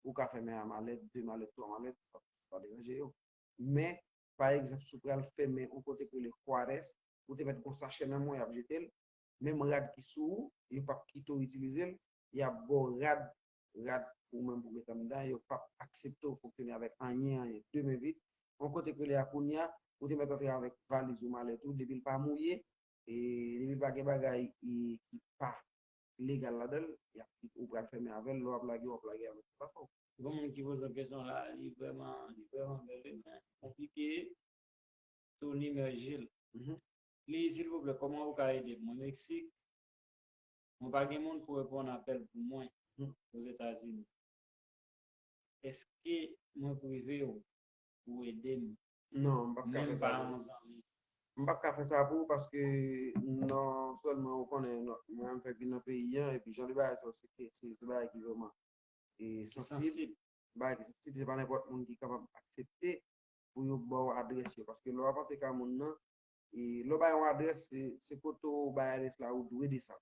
ou ka fèmen a malèt, de malèt, twa malèt, sa pa deranje yo. Men, pa egzanp, si w pral fèmen yon kote ki rele Juárez, ou te mèt gon sachè nan men w, y ap jete l, menm rad ki sou ou, yo p ap kite w itilize l, y ap ba w rad rad ou menm pou mete anndan, yo p ap aksepte w fonksyone avèk anyen, anyen, de men vid. Yon kote k rele Akonya, ou te mèt antre avèk valiz ou malèt ou, depi l pa mouye, e depi l pa gen bagay e, ki pa legal ladan l, y ap, ou pral fèmen avè l, lè w ap lage, w ap lage avèk tout afè w. Gon moun ki poze w kesyon la, li vrèman, li vrèman bèl, wi, men konplike. Tony Mergil. Mhm. Li, silvouplè, kòman ou ka ede m? Mwen Meksik, mwen pa gen moun pou reponn apèl pou mwen Ozetazini. Èske mwen prive w pou ede m? Non, m p ap ka fè sa pou ou. M p ap ka fè sa pou ou paske non sèlman ou konnen non, mwen menm fèk vin nan peyi an, epi jan de bagay sa yo, se, se, se bagay ki vrèman e, sansib. Bagay ki sansib, se pa nenpòt moun ki kapab aksepte pou yo ba w adrès yo. Paske lè w ap antre kay moun nan, e, lè w bay yon adrès, se, se kote w bay adrès la, ou dwe desann.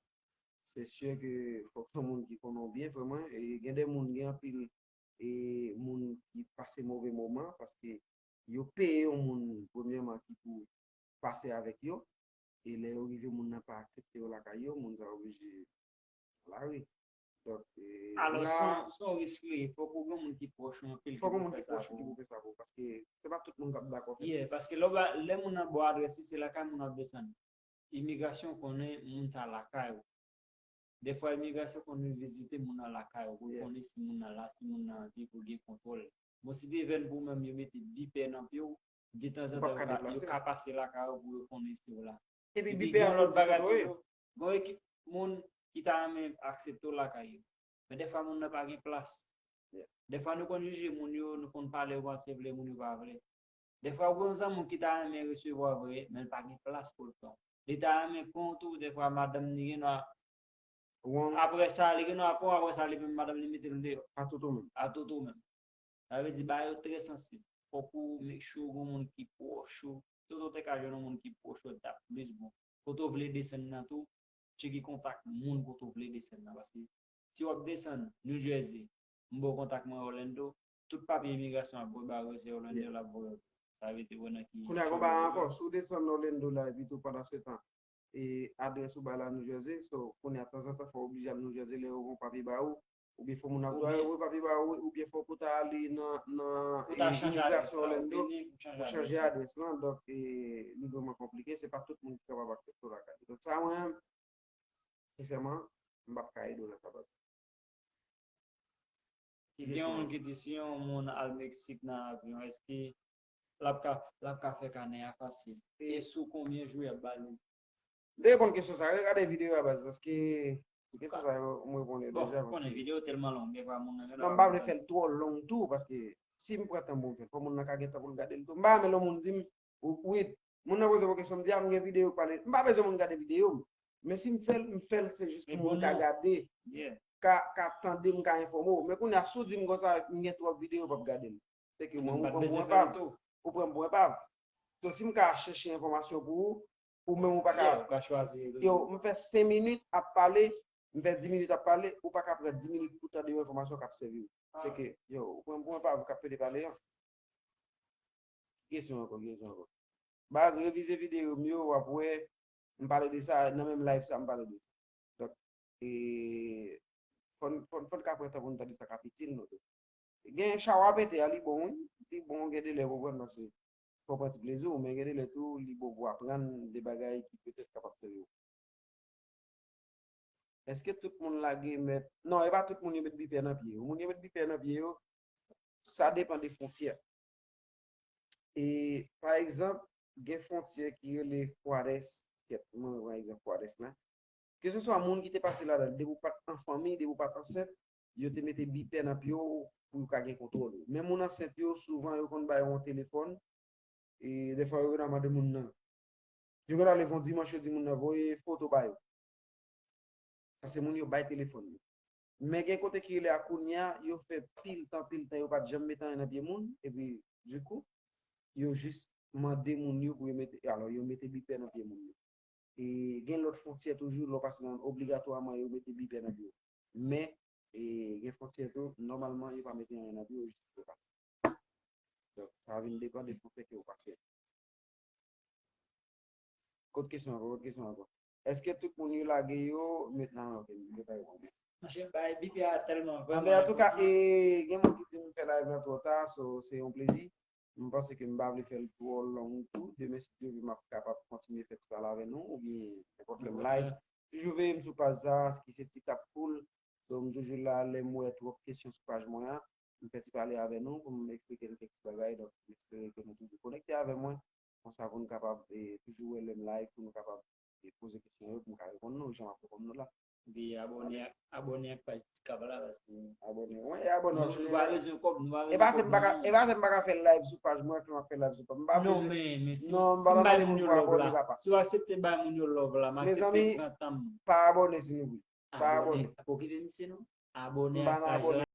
Se si ke fòk se yon moun ki konnen w byen, frè mwen. E gen de moun, gen anpil e, moun ki pase move moman, paske yo peye yon moun, premyèman, ki pou pase avèk yo. E lè yo rive, moun nan pa aksepte yo lakay yo, moun sa yo oblije nan lari. Donk, e, alò, la, se yon, se yon risk li ye. Fòk ou gen moun ki pwòch ou anpil ki pou fè sa pou ou. Fòk ou gen moun ki pwòch ou ki pou fè sa pou ou, paske se pa tout moun k ap dakò fè. Yeah, paske lè w ba, lè moun nan ba w adrès li, se lakay moun nan ap desann. Imigrasyon konnen moun sa lakay ou. Defwa imigrasyon konn vin vizite moun nan lakay ou pou yo konnen si moun nan la, si moun nan viv ou gen kontwòl. Bon, si te vèn pou ou menm, yo mete bipè nan pye w, detanzantan yo ka, yo ka pase lakay ou pou yo konnen si w la. Epi gen lòt bagay toujou. Gon ekip moun ki ta renmen aksepte w lakay yo. Men defwa moun nan pa gen plas. Defwa nou konn jije moun yo, nou konn pale yo panse vle, moun yo pa vle. Defwa ou gen yon zanmi w ki ta renmen resevwa w vre, men l pa gen plas pou l pran w. Li ta renmen pran w tou, defwa madanm li gen dwa, apre sa, li gen dwa pran w, apre sa, li menm madanm li mete l deyò. A tout ou menm. A tout ou menm. Sa vle di, bagay yo trè sansib. Fòk ou make sure gon moun ki pwòch ou. Tout ou te ka jwenn yon moun ki pwòch ou, t ap plis bon. Kote w vle desann nan tou, tcheke kontak moun kote w vle desann nan. Paske si w ap desann New Jersey, m ba w kontak mwen Orlando, tout papye imigrasyon ap voye ba w, se Orlando l ap voye w. Sa vle di, ou wè nan ki. Kounye a, gon bagay ankò, si w desann Orlando la, epi tou pandan se tan, e adrès ou bay la New Jersey, so, kounye a, tanzantan, fò w oblije al New Jersey, lè yo gon papye ba ou, oubyen fò moun ap voye papye ba ou, oubyen fò w ta ale nan, nan, e, imigrasyon Orlando, pou chanje adrès lan, donk, e, li vrèman konplike, se pa tout moun ki kapab aksepte w lakay li. Donk, sa, mwen, sensèman, m p ap ka ede w nan sa, paske. Gen yon moun ki di, si yon moun al Meksik nan avyon, èske l ap ka, l ap ka fè kanè a fasil? E sou konbyen jou y ap ba li? M te reponn kesyon sa, regade videyo a baz, paske se kesyon sa yo, m reponn yo deja, paske videyo tèlman long, gen pa moun nan. Non, m pa vle fè l twò long tou, paske si m pran tan pou m fè l, fò moun nan ka gen tan pou l gade l tou. M pa renmen lè moun di m, wi, moun nan poze m yon kesyon, m di, a, m gen videyo k pale. M pa bezwen moun gade videyo m. Men si m fè l, m fè l, se jis pou moun ka gade, ka, ka tande m, ka enfòme w. Men kounye a, si w di m konsa, m gen twòp videyo, w p ap gade l. Se ke mwen, ou pran m pou enpav. Ou pran m pou enpav. So, si m ka chèche enfòmasyon pou ou, ou menm ou pa ka. Yo, m fè senk minit ap pale, m fè dis minit ap pale, ou pa ka pran dis minit pou tande yon enfòmasyon k ap sèvi w. Se ke, yo, ou pran m pou enpav k ap pede pale an. Ki kesyon ankò, ki kesyon ankò? Baz, revize videyo m yo, w ap wè, m pale de sa, nan menm live sa, m pale de sa. Donk, e, fò n, fò n, fò n ka pran tan pou n tande sa k ap itil nou tou. Gen chawa pete a, li bon, wi. Li bon, gen de lè, w konprann, paske fò w pran ti plezi w, men gen de lè tou, li bon pou aprann de bagay ki petèt kapab sèvi w. Èske tout moun lage mèt, non, e pa tout moun yo met bipè nan pye yo. Moun yo met bipè nan pye yo, sa depann de fwontyè. E, pa egzanp, gen fwontyè ki rele Juárez, kèt, mwen pran egzanp Juárez la. Keseswa moun ki te pase ladan l, depi w pa t an fanmi, depi w pa t ansent, yo te mete bipè nan pye w pou yo ka gen kontwòl ou. Men moun ansent yo, souvan yo konn ba yo yon telefòn, e dèfwa yo gentan mande moun nan. Yo gentan leve yon dimanch, yo di moun nan voye foto ba yo. Sa se moun yo bay telefòn yo. Men gen kote ki rele Akonya, yo fè pil tan, pil tan, yo pa t janm mete anyen nan pye moun, epi, dikou, yo jis mande moun yo pou yo mete, alò, yo mete bipè nan pye moun yo. E gen lòt fwontyè toujou, lè w pase nan, obligatwaman, yo mete bipè nan pye w. Men, e gen fwontyè tou, nòmalman, yo pa mete anyen nan pye w, yo jis fè w pase. Donk, sa vin depann de fwontyè ke w pase. Kot kesyon ankò, kot kesyon ankò. Èske tout moun yo lage yo met nan, ok, m te pa reponn. Monchè, bay, B P a tèlman, Anben, antouka, e, gen moun ki di m fè live lan twò ta, so se yon plezi. M panse ke m pa vle fè l twò long tou. Demen, si Dye vle, m ap kapab kontinye fè ti pale avè nou, oubyen nenpòt lè m live. Toujou veye m sou paj sa, ki se Ti Kat Poul. So, m toujou la, lè m wè twòp kesyon sou paj mwen an, m fè ti pale avè nou pou m eksplike nou kèk ti bagay. Donk, m espere ke nou toujou konekte avè mwen. Konsa pou nou kapab e, toujou wè lè m live, pou nou kapab e, poze kesyon yo, pou m ka reponn nou, jan m ap reponn nou la. Bi abòne ak abòne ak paj Ti Kat la, paske Abòne. Mwen, e abòne nou, nou pa bezwen kòb, nou pa bezwen E pa se m pa ka, e pa se m pa ka fè live sou paj mwen, fè m ap fè live sou paj mwen. M pa Non, bezwen. men, men si, Non, m si pa m nan bay mande moun moun yo pou love abòne, la, papa. si w aksepte bay moun yo love la, m aksepte Mezanmi, pran tan m. Pa abòne, silvouplè. Pa Abòne. Abòne. Okipe misye non. Abòne M pa ak nan paj abòne. la.